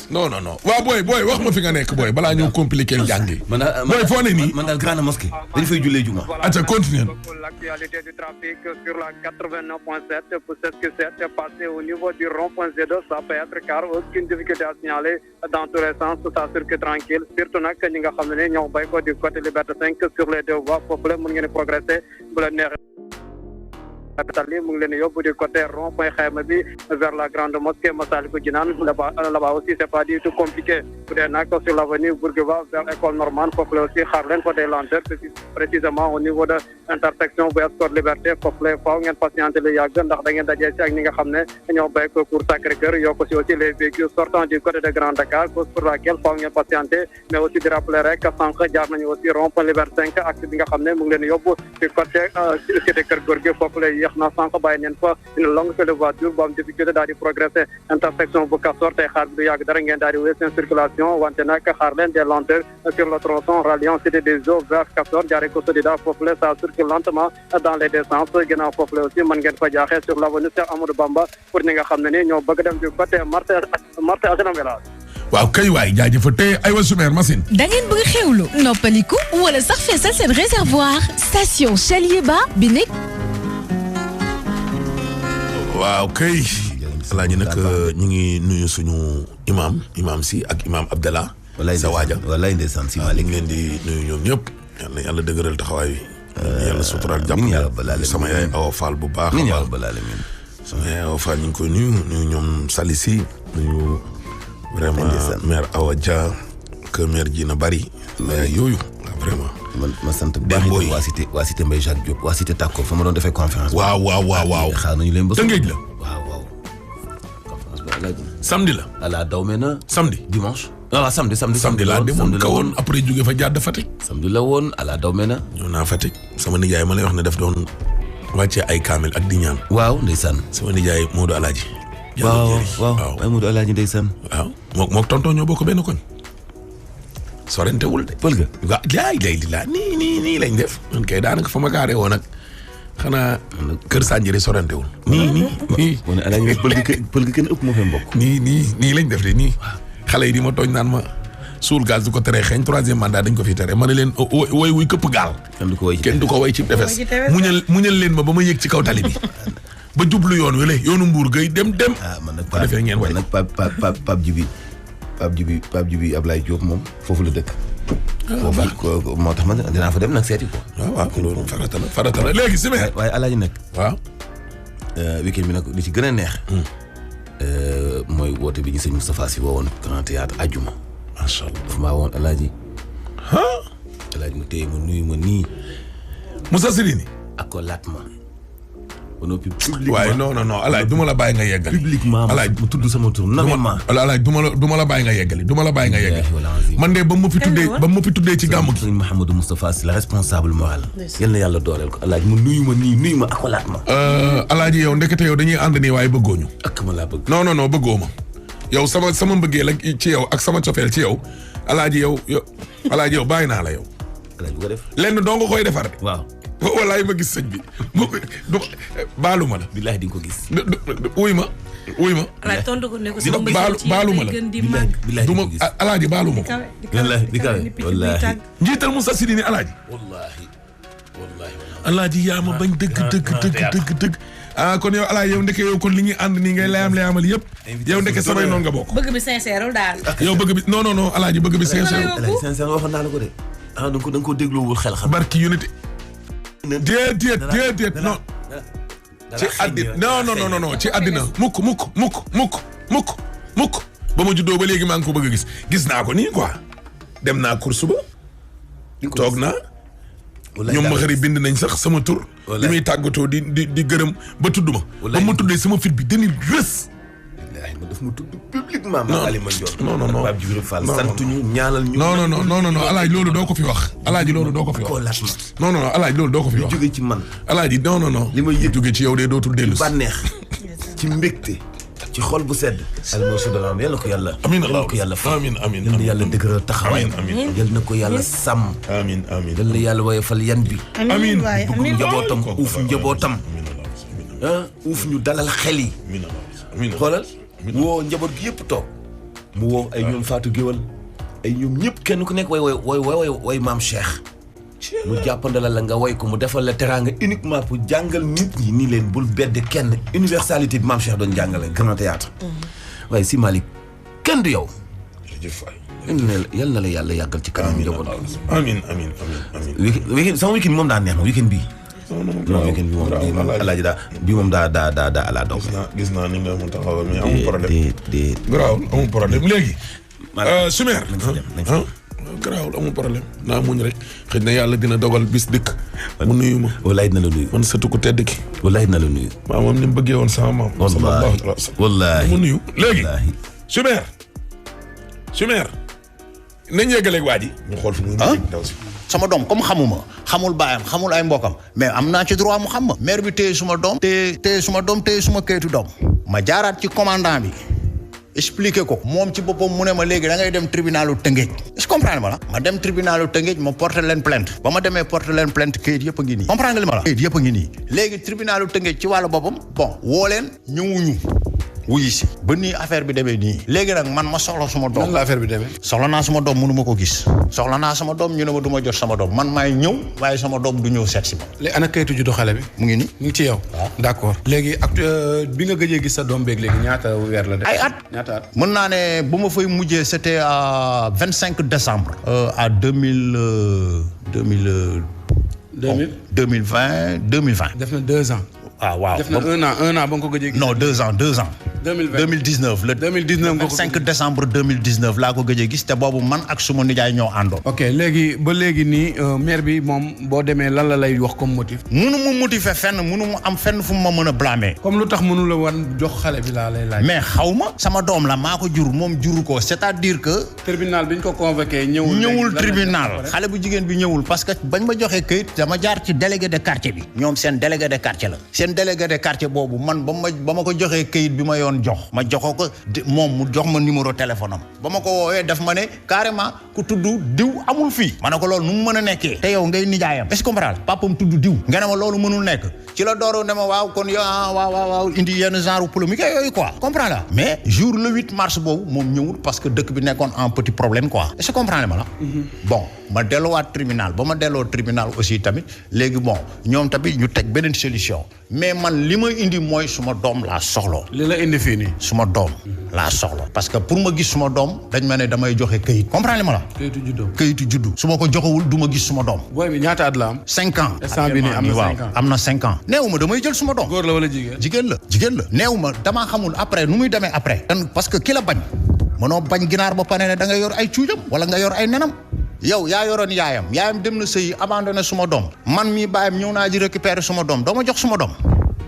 non. waaw booy wax ma fi nga nekk booy balaa ñëw compliqué njàng yi. booy foo ne nii. man daal grande mosquée. dañu fay jullee juma. acca continue. L'actualité du trafic sur la 89.7 pour ce qui s'est passé au niveau du rond-point Z2, ça peut être car aucune difficulté à signaler dans tous les sens, tout ça circule tranquille. Surtout nag ñi nga xam ne ñoo bay ko du côté Liberté 5 sur les deux voies foofu la mën ngeen progresser bu la neexee. Tali mu ngi leen yóbbu du côté rond-point Xayma bi vers la grande mosquée Massalikul Jinaan là-bas aussi c'est pas du tout compliqué bu dee nag sur l'avenue Bourguiba vers école normande foofu la aussi xaar leen ko des lenteurs précisément au niveau de intersection bu Score Liberté foofu la faaw ngeen patienter lu yàgg ndax da ngeen dajee ci ak ñi nga xam ne ñoo béy ko pour Sacré-Cœur yokk si aussi les véhicules sortant du côté de Grand Dakar cause pour laquelle faaw ngeen patienter mais aussi di rappeler rek sànq jaar nañu aussi rond-point Liberté 5 axe bi nga xam ne mu ngi leen yóbbu du côté cité Kër Gorgui foofu la na sànq bàyyi neen fa une longue file de voiture bu am difficulté daal di progresser intersection bu Castor tey xaar bi du yàgg dara ngeen daal di wéy seen circulation wante nag xaar leen des lenteurs sur le tronçon ralliant cité des eaux vers Castor jaaree ko Sodida foofu la ça circule lentement dans les deux sens ginnaaw foofu la aussi mën ngeen fa jaaxee sur l'avenue Cheikh Amadou Bamba pour ñi nga xam ne ni ñoo bëgg dem du côté marché HLM Village. waaw kay waay jaajëfa tey aywa Soumer machine. da ngeen bëgg xewlu noppaliku wala sax feesal seen réservoir station Chalieba bi nekk. waaw kay. alaaji nag ñu ngi nuyu suñu imam si ak imam Abdallah. sa waaja wallaay ndeysaan si Malick leen di nuyu ñoom ñëpp. yàlla dëgëral taxawaay bi. yàlla suturaal jàpp sama yaay Awa Fall bu baax. sama yaay Awa Fall ñu ngi koy nuyu ñoom Salisi nuyu. vraiment maire Awa Dia que maire ji na bari. yooyu vraiment. ma sant bu baax waa cité Mbaye Jacques Diop waa cité Tako fa ma doon defee conférence. waaw. xaar nañu leen ba. Tëngéej la. waaw. conférence bi alaaj. samedi la. ala daw me na. samedi dimanche. waaw samedi laa demoon kawoon après jóge fa jàdd Fatick. samedi la woon ala daw me na. ñëw naa Fatick sama nijaay ma lay wax ne daf doon wàccee ay kaamil ak di ñaan. waaw ndeysaan. sama nijaay Modou Alaaji. waaw ay Modou Alaaji ndeysaan. waaw mook tonton ñoo bokk benn koñ. sorentewul de. pël ga. waaw jaay lay di laa nii lañ def. man kay daanaka fa ma gaaree woon ak xanaa kër Sanjiri sorentewul. nii. wane Alaaji pël ga kenn ëpp moo fa mbokk. nii lañ def de nii. xale yi di ma tooñ naan ma suul gaz du ko teree xeeñ 3e mandat dañ ko fi tere ma ne leen woy wuy këpp gaal. kenn du ko woy ci tefes muñal leen ma ba ma yëg ci kaw tali bi. ba jublu yoon wi yoonu Mbuur gay dem. man nag ko defee ngeen way nag Pape Djibi Ablaye Diop moom foofu la dëkk. foofu moo tax man dinaa fa dem nag seeti ko. waaw loolu farata la léegi si meer. waaye Alaaji nag. waaw. weekend bi nag li ci gën a neex. mooy woote bi ñu sëñ Moustapha Sy woowoon Grand Théâtre àjjuma. macha allah dafa maa woon Alaaji. Alaaji mu téye ma nuyu ma nii. Moussa Sirini. ak ko laat ma. ba noppi publiquement waaye non Alaaji du ma la bàyyi nga yeggali. publiquement Alaaji mu tudd sama tur nommément. Alaaji du ma la bàyyi nga yeggali man de ba ma fi tuddee ci gàmm gi. sëñ Mouhamadou Moustapha Sy la responsable moral. yal na yàlla dooleel ko Alaaji mu nuyu ma nii nuyu ma akolaat ma. Alaaji yow ndekete yow dañuy ànd nii waaye bëggoo ñu. ak ma laa bëgg. non bëggoo ma. yow sama mbëggee la ci yow ak sama cofeel ci yow Alaaji yow bàyyi naa la yow. Alaaji bu ko def. lenn doo nga koy defar de. waaw walaay ma gis sëñ bi baalu ma la. billahi di nga ko gis. wuy ma. alaaj tontu ko ne ko dina baalu ma la. billahi du ma alaaji baalu ma ko. di kawe wallaahi. njiital Moussa Sidi ni alaaji. wallaahi. alaaji yaa ma bañ dëgg. kon yow alaaji yow ndeke yow kon li ñuy ànd nii ngay layamal yëpp. yow ndeke samay noonu nga bokk. bëgg bi sincère daal. yow bëgg bi non alaaji bëgg bi sincère. alaaji sincère waxoon naa la ko de. da nga ko dégloowul xel xam. barki unité. déedéet non. ci àddina non ci àddina mukk ba ma juddoo ba léegi maa ngi ko bëgg a gis naa ko nii quoi dem naa course ba toog naa ñoom ma xëri bind nañ sax sama tur li muy tàggatoo di gërëm ba tudd ma ba ma tuddee sama fit bi dani rës ma daf ma tudd publiquement ma Alima Ndiol non Pape Djibril Fall sant ñu ñaanal ñu non alaaji loolu doo ko fi wax alaaji loolu doo ko fi wax non alaaji loolu doo ko fi wax jóge ci man alaaji non li ma yëg jóge ci yow de dootul dellu si bànneex ci mbégte ci xol bu sedd alma sudalaam yal na ko yàlla amiin yal na ko yàlla fa amiin yal na yàlla dëgëral taxawaay yal na ko yàlla sàmm amiin yal na yàlla woyofal yan bi amiin bëgg njabootam uuf njabootam uuf ñu dalal xel yi xoolal woo njaboot gi yëpp toog mu woo ay ñoom Fatou Géwal ay ñoom ñëpp kenn ku nekk way maam Cheikh mu jàppandala la nga way ko mu defal la teraanga uniquement pour jàngal nit ñi nii leen bul bedd kenn universalité bi maam Cheikh doon jàngale grand théâtre waaye si Malick kenn du yow yal na la yàlla yàggal ci kanam njaboot amiin weekend sama weekend moom daa neex ma weekend bii non weekend bi moom alaaji daa ala daw gis naa ni nga mu taxawal mais amul problème garaawul amul problème léegi Chimère garaawul amul problème naa muñ rek xëy na yàlla dina dogal bis dëkk mu nuyu ma wallaay dina la nuyu man sëtu ko tedd ki wallaay dina la nuyu maa moom ni mu bëggee woon sama maam sallallahu alayhi wa sallam wallaay mu nuyu léegi Chimère nañ yeggaleeg waa ji ñu xool fu muy daw si sama doom comme xamul baayam xamul ay mbokam mais am naa ci droit mu xam ma maire bi téye suma doom téye suma kayitu doom ma jaaraat ci commandant bi expliqué ko moom ci boppam mu ne ma léegi da ngay dem tribunalu Tëngéej est-ce que comprendre ma la ma dem tribunalu Tëngéej ma porter leen plainte ba ma demee porter leen plainte kayit yëpp a ngi nii comprendre nga li ma la kayit yëpp a ngi nii léegi tribunalu Tëngéej ci wàllu boppam bon woo leen ñëwuñu wuyu si ba nii affaire bi demee nii léegi nag man ma soxla suma doom nan la affaire bi demee soxla naa suma doom mënu ma ko gis soxla naa sama doom ñu ne ma du ma jot sama doom man maay ñëw waaye sama doom du ñëw seet si ma léegi ana kayitu juddu xale bi mu ngi nii mu ngi ci yow d'accord léegi bi nga gëjee gis sa doom beeg léegi ñaata weer la def ay at ñaata at mën naa ne bu ma fay mujjee c'était à 25 décembre à 2020 def na 2 ans waaw def na un an ba nga ko gëjee gis non 2 ans 2019 le 2019 décembre 2019 laa ko gëjee gis te boobu man ak suma nijaay ñoo àndoon. ok léegi ba léegi nii maire bi moom boo demee lan la lay wax comme motif. munu mu motiver fenn munu mu am fenn fu mu ma mën a blâmer. comme lu tax mënu la wan jox xale bi laa lay laaj. mais xaw ma sama doom la maa ko jur moom juru ko c'est-à-dire que. tribunal bi ñu ko convoqué ñëwul tribunal xale bu jigéen bi ñëwul parce que bañ ma joxee këyit dama jaar ci délégué de quartier bi. ñoom seen délégué de quartier la. seen délégué de quartier boobu man ba ma ko joxee këyit bi ma yoon jox ma joxoo ko moom mu jox ma numéro téléphone am ba ma ko woowee daf ma ne carrément ku tudd diw amul fii ma ne ko loolu nu mu mën a nekkee te yow ngay nijaayam est-ce que comprendre papam tudd diw nga ne ma loolu mënul nekk ci la dooro ne ma waaw kon yo waaw indi yenn genre polémique yooyu quoi comprendre la mais jour le 8 mars boobu moom ñëwul parce que dëkk bi nekkoon un petit problème quoi est-ce que comprendre ma la bon ma delluwaat tribunal ba ma delloo tribunal aussi tamit léegi bon ñoom tamit ñu teg beneen solution mais man li ma indi mooy suma doom laa soxla li la indi fii nii suma doom laa soxla parce que pour ma gis suma doom dañ ma ne damay joxe këyit comprendre ma la këyitu juddu su ma ko joxewul du ma gis suma doom booy bi ñaata at la am 5 ans instant bi nii am na 5 ans am na 5 ans neewu ma damay jël suma doom góor la wala jigéen la neewu ma damaa xamul après nu muy demee après parce que ki la bañ mënoo bañ ginaar ba pare ne da nga yor ay cuujam wala nga yor ay nenam yow yaa yoroon yaayam dem na sëyi abandonné suma doom man mii bàyyam ñëw naa ji récupérer suma doom doo ma jox suma doom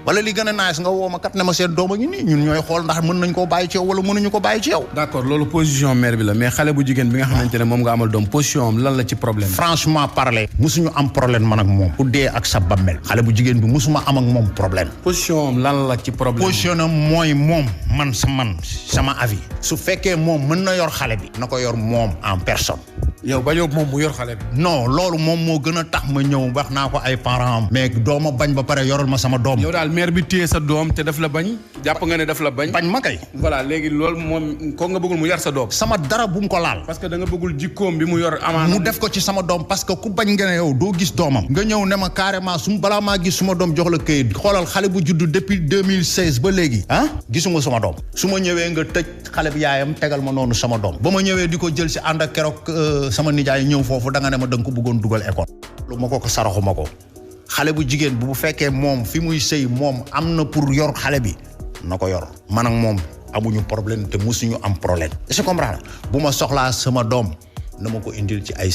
wala li gën a naaj nga woo ma kat ne ma seen doom a ngi nii ñun ñooy xool ndax mën nañ koo bàyyi ci yow wala mënuñu ko bàyyi ci yow. d'accord loolu position mère bi la mais xale bu jigéen bi nga xamante ne moom nga amal doom position am lan la ci problème. franchement parler musuñu am problème man ak moom. ku dee ak sa bammel. xale bu jigéen bi musuma am ak moom problème. position am lan la ci problème. position am mooy moom sama avis. su fekkee moom mën na yor xale bi. na ko yor moom en personne. yow bañoo moom mu yor xale bi. non loolu moom moo gën a tax ma ñëw wax naa ko ay parents am. mais dooma bañ ba pare yoral ma sama doom. yow daal mère bi téye sa doom te daf la bañ. jàpp nga ne daf la bañ. bañ ma kay. voilà léegi loolu moom ko nga bëggul mu yar sa doom. sama dara bu mu ko laal. parce que da nga bëggul jikkoom bi mu yor amaana. mu def ko ci sama doom parce que ku bañ nga ne yow doo gis doomam. nga ñëw ne ma carrément balaa maa gis suma doom jox la këyit. xoolal xale bu juddu depuis 2016 ba léegi. gisuma sama doom. su ma ñëwee nga tëj xale bi yaayam tegal ma noonu sama doom. ba ma ñëwee di ko jël si ànd ak keroog sama nijaay ñëw foofu da nga ne ma da nga ko bëggoon dugal école. lu ma ko saraxuma ko. xale bu jigéen bu fekkee moom fi muy sëy moom am na pour yor xale bi na ko yor man ak moom amuñu problème te musuñu am problème. est-ce que comprends bu ma soxlaa sama doom na ma ko indil ci ay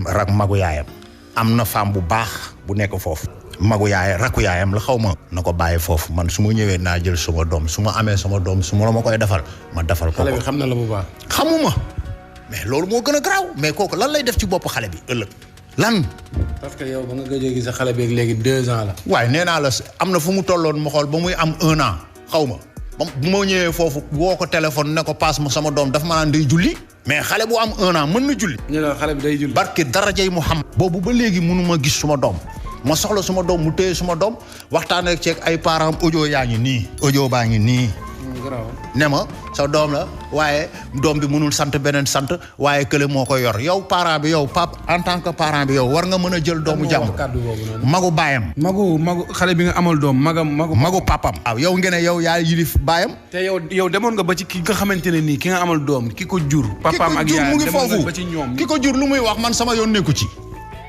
rak magu yaayam. am na femme bu baax bu nekk foofu. magu yaay rakku yaayam la xaw ma. na ko bàyyi foofu man su ma ñëwee naa jël sama doom su ma amee sama doom su ma la ma koy defal ma defal ko. xale bi xam na la bu baax. xamuma mais loolu moo gën a garaaw mais kooku lan lay def ci bopp xale bi ëllëg lan. parce que yow ba nga gëjee gis sa xale bi léegi 2 ans la. waaye nee naa la am na fu mu tolloon ma xool ba muy am 1 an xaw ma bu ma ñëwee foofu woo ko téléphone ne ko paas ma sama doom daf ma naan day julli. mais xale bu am 1 an mën na julli. ñu ne xale bi day julli. barke darajay Muhammad. boobu ba léegi mënu ma gis suma doom ma soxla suma doom mu téye suma doom waxtaan ak ceeg ay parents audio yaa ngi nii. audio baa ngi nii. ne ma sa doom la waaye doom bi mënul sant beneen sant waaye kële moo ko yor yow parent bi yow pap en tant que parent bi yow war nga mën a jël doomu jàmm. magu baayam. magu xale bi nga amal doom magu papam. waaw yow ngeen ne yow yaa yilif baayam. te yow demoon nga ba ci ki nga xamante ne nii ki nga amal doom ki ko jur. papaam ak yaayam demoon nga ba ci ñoom. ki ko jur lu muy wax man sama yoon nekku ci.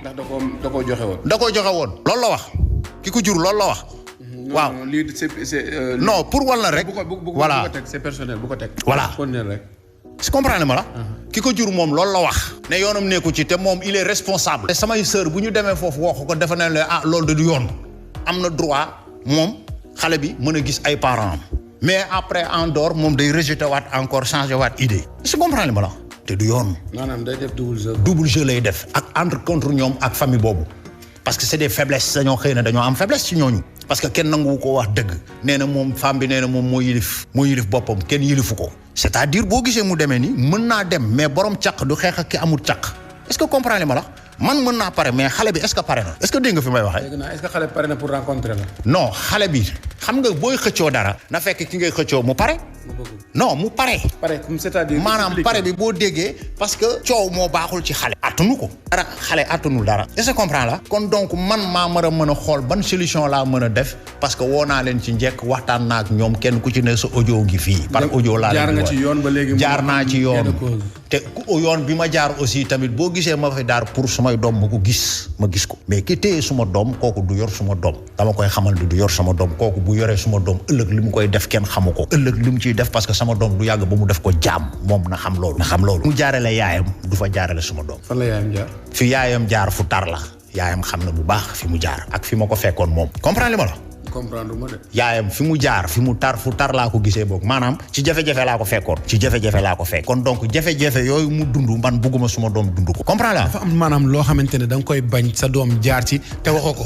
ndax da koo joxe woon. da koo joxe woon loolu la wax ki ko jur loolu la wax. waaw non lii c'est non pour walla rek. voilà bu ko teg c'est personnel bu ko teg. voilà kon ne rek. si comprendre ma la. ki ko jur moom loolu la wax. ne yoonam nekku ci te moom il est responsable. te samay sœur bu ñu demee foofu wax ko defe nañ la loolu de du yoon. am na droit moom xale bi mën a gis ay parents am. mais après en dehors moom day rejeter waat encore changer waat idée. si comprendre ma la. te du yoon. maanaam day def double jeu. double jeu lay def ak contre ñoom ak famille boobu. parce que c'est des faiblesses dañoo xëy na dañoo am faiblesse ci ñooñu. parce que kenn nangu ko wax dëgg. nee na moom femme bi nee na moom moo yilif boppam kenn yilifu ko. c'est-à-dire boo gisee mu demee nii mën naa dem mais borom caq du xeex ak ki amul caq. est-ce que comprendre ma la man mën naa pare mais xale bi est-ce que pare na. est-ce que dégg nga fi may waxee. dégg naa est-ce que xale bi pare na pour rencontrer la. non xale bi xam nga booy xëccoo dara. na fekk ki ngay xëccoo mu pare. non mu pare. pare comme c'est-à-dire. maanaam pare bi boo déggee parce que coow moo baaxul ci xale. attanu ko. dara xale attanul dara. est-ce que comprends la. kon donc man maa mën a mën a xool ban solution laa mën a def parce que woo naa leen ci njëkk waxtaan naa ak ñoom kenn ku ci ne sa audio ngi fii. par audio laa leen jaar nga ci yoon ba léegi. jaar naa ci yoon te yoon bi ma jaar aussi tamit boo gisee ma fi daar pour sumay doom ma ko gis ma gis ko. mais ki téye suma doom kooku du yor suma doom. dama koy xamal du yor sama doom kooku bu yoree suma doom ëllëg li mu koy def kenn xamu ko. ëllëg li mu ciy def parce que sama doom du yàgg ba mu def ko jaam moom na xam loolu. mu jaarale yaayam du fa jaarale suma doom. fan la yaayam jaar. fi yaayam jaar fu tar la. yaayam xam na bu baax fi mu jaar ak fi ma ko fekkoon moom. comprendre li ma la. comprendre ma de. yaayam fi mu jaar fi mu tar fu tar laa ko gisee boog maanaam ci jafe-jafe laa ko fekkoon. ci jafe-jafe laa ko fekk. kon donc jafe-jafe yooyu mu dund man bugguma suma doom dund ko. comprendre la. dafa am maanaam loo xamante ne da nga koy bañ sa doom jaar ci te waxoo ko.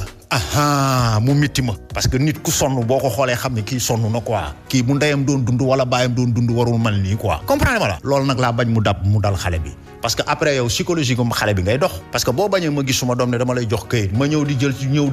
mu mitti ma. parce que nit ku sonn boo ko xoolee xam ne kii sonn na quoi. kii bu ndeyam doon dund wala baayam doon dund warul mel nii quoi. comprendre ma la. loolu nag laa bañ mu dal xale bi. parce que après yow psychologiquement xale bi ngay dox. parce que boo bañee ma gis suma doom ne dama lay jox këyit ma ñëw di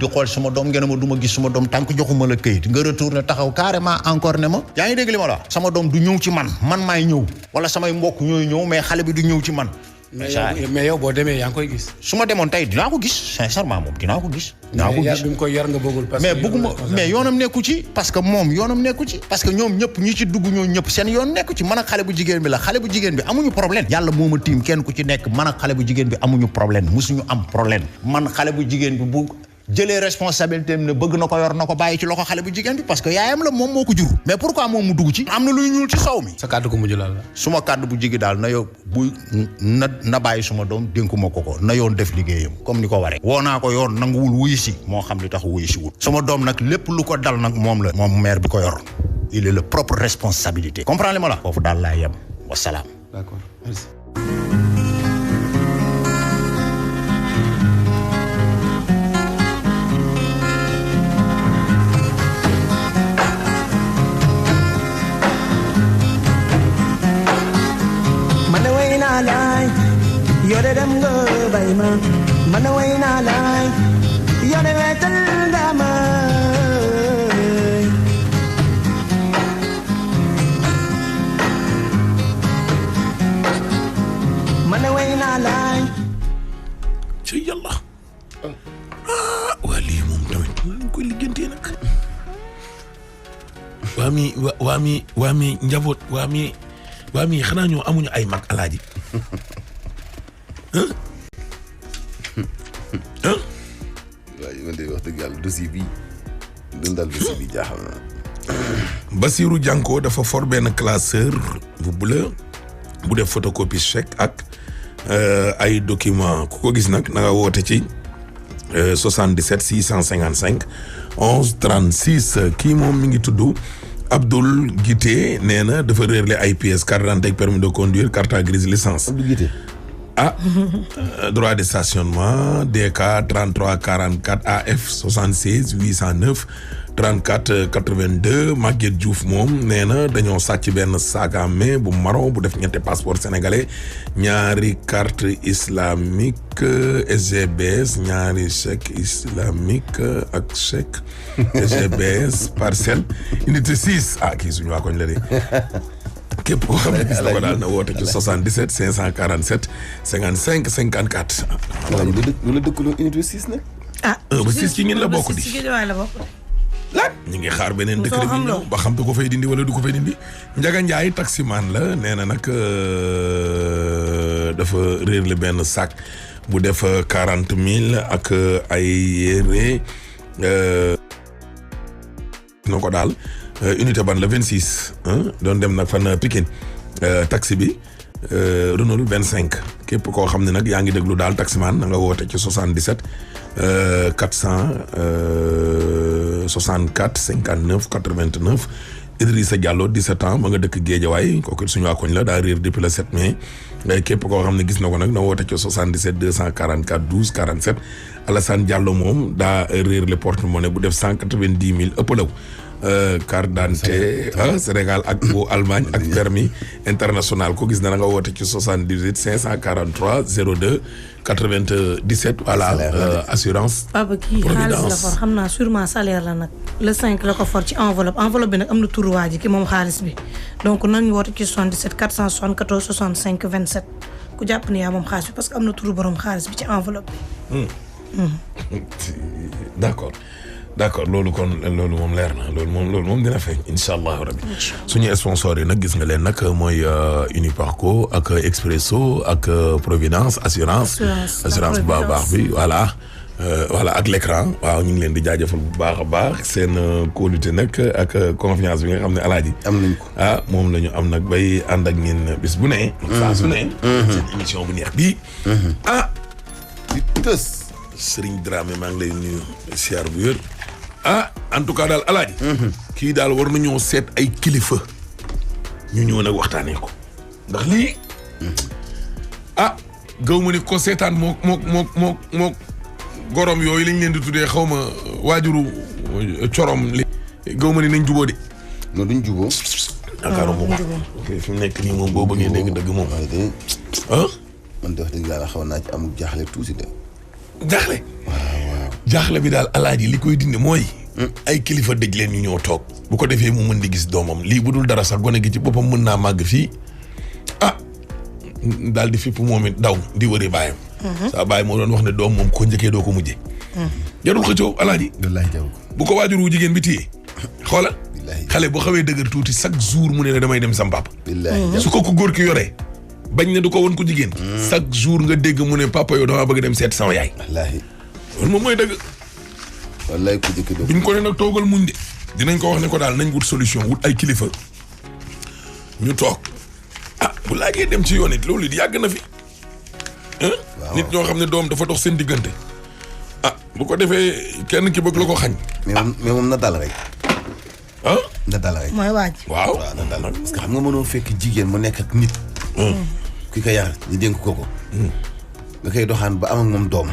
xool suma doom ngeen ma du ma gis suma doom tant que joxuma la këyit nga retourné taxaw carrément encore ne ma. yaa ngi dégg li ma la wax. sama doom du ñëw ci man maay ñëw. wala samay mbokk ñooy ñëw mais xale bi du ñëw ci man. mais yow boo demee yaa ngi koy gis. su ma demoon tey dinaa ko gis sincèrement moom dinaa ko gis. mais bi mu koy yar nga bëggul. parce que mais bëgguma mais yoonam nekku ci. parce que moom yoonam nekku ci. parce que ñoom ñëpp ñi ci dugg ñoo ñëpp seen yoon nekku ci man ak xale bu jigéen bi la xale bu jigéen bi amuñu problème. yàlla moo ma tiim kenn ku ci nekk man ak xale bu jigéen bi amuñu problème musuñu am problème man xale bu jigéen bi bu jëlee responsabilité am ne bëgg na ko yor na ko bàyyi ci loxo xale bu jigéen bi parce que yaayam la moom moo ko jur. mais pourquoi moom mu dugg ci. am na luy ñuul ci soow mi. sa kàddu ko mujj la. suma kàddu bu jigi daal na yow na bàyyi suma doom dénkuma ko na yoon def liggéeyam comme ni ko waree. woo naa ko yoon nanguwul wuyu si moo xam li tax wuyu si wul. suma doom nag lépp lu ko dal nag moom la. moom mère bi ko yor il est le propre responsabilité. comprendre li ma la. foofu daal laa yem wasalaam. d'accord merci. yow de dem nga bay ma man way naa laay yow de wetal nga ma man way naa laay ci yàlla waa lii moom tamit lañ koy liggéeyantee nag waa mi njaboot waa mi xanaa ñoo amuñu ay mag alaaji waaye man de wax dëgg yàlla dossier bi dundal dossier bi jaaxal na. Basirou Dianko dafa for benn classeur bu bleu bu def photocopie chèque ak ay document ku ko gis nag na nga woote ci 77 655 11 36 kii moom mi ngi tudd Abdoul Guité nee na dafa réerle ay pièces carte d'identité ak permis de conduire carte grise licence. Abdoul Guité. ah droit de stationnement DK 33 44 AF 76 809 34 82 Maguette Diouf moom nee na dañoo sàcc benn sac à main bu marron bu def ñetti passeport sénégalais ñaari carte islamique SGBS ñaari chèque islamique ak chèque SGBS parcelle unité 6 kii suñu waa koñ la de képp koo xam ne gis na ko daal na woote ci 77 547 55 54. voilà lu la dëkkaloo unité 6 nag. ba 6 ci ñun la bokk di. lan ñu ngi xaar beneen décret bi ñëw ba xam te ko fay dindi wala du ko fay dindi. Njaga Njaay taximan la nee na nag dafa réer le benn sac bu def 40 000 ak ay yére na ko daal. unité ban la 26 doon dem nag fan Pikine taxi bi Renault 25 képp koo xam ne nag yaa ngi déglu daal taximan na nga woote ci 77 464 59 89 Idrissa Diallo 17 ans ba nga dëkk Guédiawaye kooku suñu waa koñ la daa réer depuis le 7 mai képp koo xam ne gis na ko nag na woote ci 77 244 12 47 Alassane Diallo moom daa réer le porte-monnaie bu def 190 000 ëppalaw carte d'identité Sénégal ak bu Allemagne ak permis international ko gis na nga woote ci 78 543 02 97 voilà assurance. Papa kii xaalis la for xam naa sûrement salaire la nag le 5 la ko for ci enveloppe bi nag am na turu waa ji ki moom xaalis bi donc nañ woote ci 77 474 65 27 ku jàpp ni yaa moom xaalis bi parce que am na turu borom xaalis bi ci enveloppe bi. d'accord loolu moom leer na loolu moom dina feeñ incha allahu rabbi suñu sponsor yi nag gis nga leen nag mooy Uniparco ak Expresso ak Providence assurance bu baax bi voilà ak l'écran waaw ñu ngi leen di jaajëfal bu baax a baax seen kóolute nag ak confiance bi nga xam ne alaaji am nañ ko moom la ñu am nag bay ànd ak ñin bis bu ne saa su ne seen émission bu neex bii di tës Serigne Dramé maa ngi lay nuyu siyaar bu wér en tout cas daal alaaji kii daal war nañoo seet ay kilifa ñu ñëw nag waxtaanee ko ndax lii gaw ma ni ko seetaan moo gorom yooyu lañ leen di tuddee xaw ma waajuru corom li gaw ma ni nañ juboo de non duñ juboo yaakaaroon bu baax fi mu nekk nii moom boo bëggee dégg dëgg moom man de wax dëgg yàlla xaw naa ci amul jaaxle tuuti de jaaxle jaaxle bi daal alaaji li koy dindi mooy ay kilifa dëj leen ñu ñëw toog bu ko defee mu mën di gis doomam lii bu dul dara sax gone gi ci boppam mën naa màgg fii daal di fipp moom it daw di wëri baayam saa baay moo doon wax ne doom moom ko njëkkee doo ko mujjee jarul xëccoo alaaji bu ko waajur wu jigéen bi téye xoolal xale bu xawee dëgër tuuti chaque jour mu ne la damay dem sam papa su ko góor ki yoree bañ ne du ko won ko jigéen chaque jour nga dégg mu ne papa yow damaa bëgg dem seet sama yaay loolu moom mooy dëgg wallaay ku jëkk do duñ ko ne nag toogal muñ de dinañ ko wax ne ko daal nañ wut solution wut ay kilifa ñu toog bu laajee dem ci yoon it loolu it yàgg na fi nit ñoo xam ne doom dafa dox seen diggante bu ko defee kenn ki bëgg la ko xañ mais moom na dal rek na dal rek mooy waaj waaw na dal parce que xam nga mënoo fekk jigéen mu nekk ak nit ki ko yar ñu dénk ko nga koy doxaan ba am ak moom doom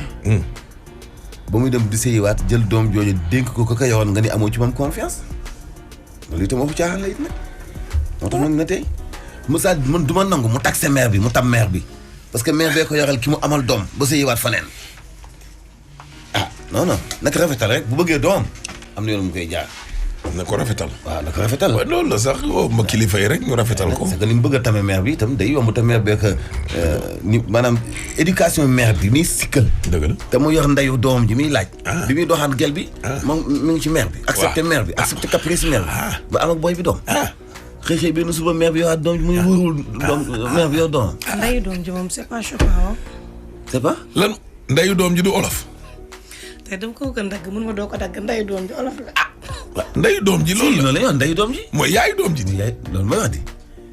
ba muy dem di sëyiwaat jël doom jooju dénk ko ko yaroon nga ni amoo ci moom confiance loolu itam waxu caaxaan la it nag moo tax nag na tey Moussa man du ma nangu mu taxe mère bi mu tam mère bi parce que maire bee ko yoral ki mu amal doom ba sëyiwaat faneen non naka rafetal rek bu bëggee doom am na yoon mu koy jaar. na ko rafetal. waaw na ko rafetal. waaw loolu la sax ma kilifa yi rek ñu rafetal ko. c'est que ni mu bëgg a tame maire bi itam day yomb te maire bee que ni maanaam éducation maire bi nii sikkal. dëgg la te mu yor ndeyu doom ji muy laaj. bi muy doxaan gel bi. moom mi ngi ci maire bi. accepté maire bi accepté caprice maire bi. ba am ak boy bi doom. xëy benn suba maire bi yowaat doom ji muy wóorul doom maire bi yow doom. ndeyu doom ji moom c'est pas choquant. c'est pas. lan ndeyu doom ji du olof. te dama ko gën dagg mën ma doo ko dagg ndeyu doom ji olof la. ndeyu doom ji loolu la yoon ndeyu doom ji. mooy yaayu doom ji. yaay loolu mooy wax di.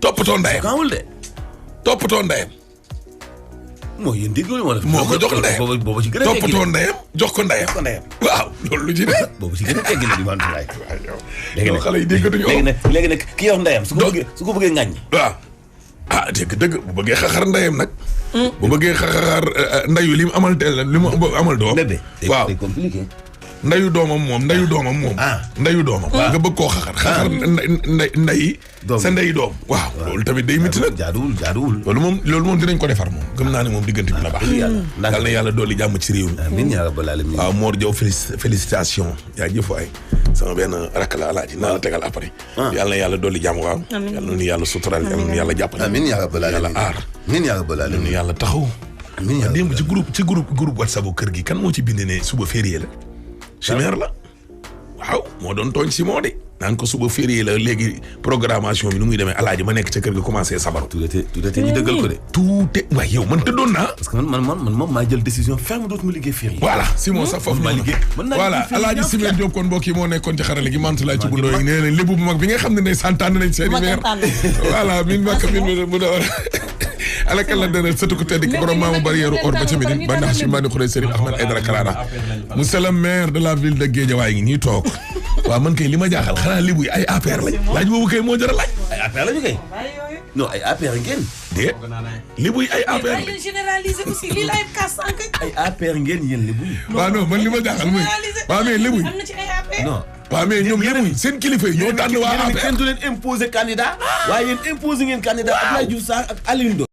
toppatoo ndeyam kaawul de. toppatoo ndeyam. mooy yéen déggoo moo def. moo ko jox ndeyam boobu ci gën a teggi toppatoo ndeyam jox ko ndeyam. waaw loolu lu ci ne. boobu ci gën a teggi la di man tulaay. léegi nag xale yi déggatuñu léegi nag ki yor ndeyam su ko bëggee ŋàññi. waaw dëgg bu bëggee xaxar ndeyam nag. bu bëggee xaxar ndeyu li mu amal amal doom. waaw c'est compliqué. ndeyu doomam moom. ndeyu doomam. nga bëgg koo xaxar ndeyi. sa ndeyu doom. waaw loolu tamit day métti nag. jaaduwul. loolu moom dinañ ko defar moom. gëm naa ne moom diggante bi na baax. yàlla na yàlla dolli jàmm ci réew mi. amiin yaa rabbal aalamiin. waaw Mor Diaw félicitation. yaa jëf waay sama benn rakk la alaaji naa la tegal après. yàlla na yàlla dolli jàmm waaw. yàlla na nu yàlla suturaal yàlla na nu yàlla jàppale. amiin yaa rabbal aalamiin. yàlla aar. amiin yaa rabbal aalamiin. nu yàlla taxaw. amiin yaa démb ci groupe WhatsApp kër gi kan moo ci bind ne suba férié la. chimère la waaw moo doon tooñ si moo de naan ko suba férié la léegi programmation bi nu muy demee alaaji ma nekk ca kër ga commencé sabaru. tuuti ñu dëggal ko de. tuuti waaye yow man tëddoon naa. parce que man moom maa jël décision ferme dootuma liggéey férié. voilà Simon sax foofu ma liggéey. voilà alaaji Simon Diop kon mbokk yi moo nekkoon ci xarale gi Mantoulaye ci bundoo yi nee na lébu bu mag bi nga xam ne santaan nañ seen i meer. voilà min makk min mu da war alakalla dana sëtu ko tedd ki borom maamu barrière or ba ca Médine ba ndax si mbani xuree Serigne Ahmed Aïdara Karara monsieur le maire de la ville de Guédiawaye ngi nii toog waaw man kay li ma jaaxal xanaa lébu yi ay APR lañ laaj boobu kay moo jar a laaj. ay APR lañu kay. non ay APR ngeen. déet lébu yi ay APR lañ. généraliser aussi lii laay kaas sànq. ay APR ngeen yéen lébu yi. waaw non man li ma jaaxal mooy. waaw mais lébu yi am na ci ay APR. non. waaw mais ñoom lébu yi seen kilifa yi ñoo tànn waa APR. kenn du leen imposer candidat. waaye yéen imposer ngeen candidat Abdoulaye Diouf Sarr ak Alioune Ndoye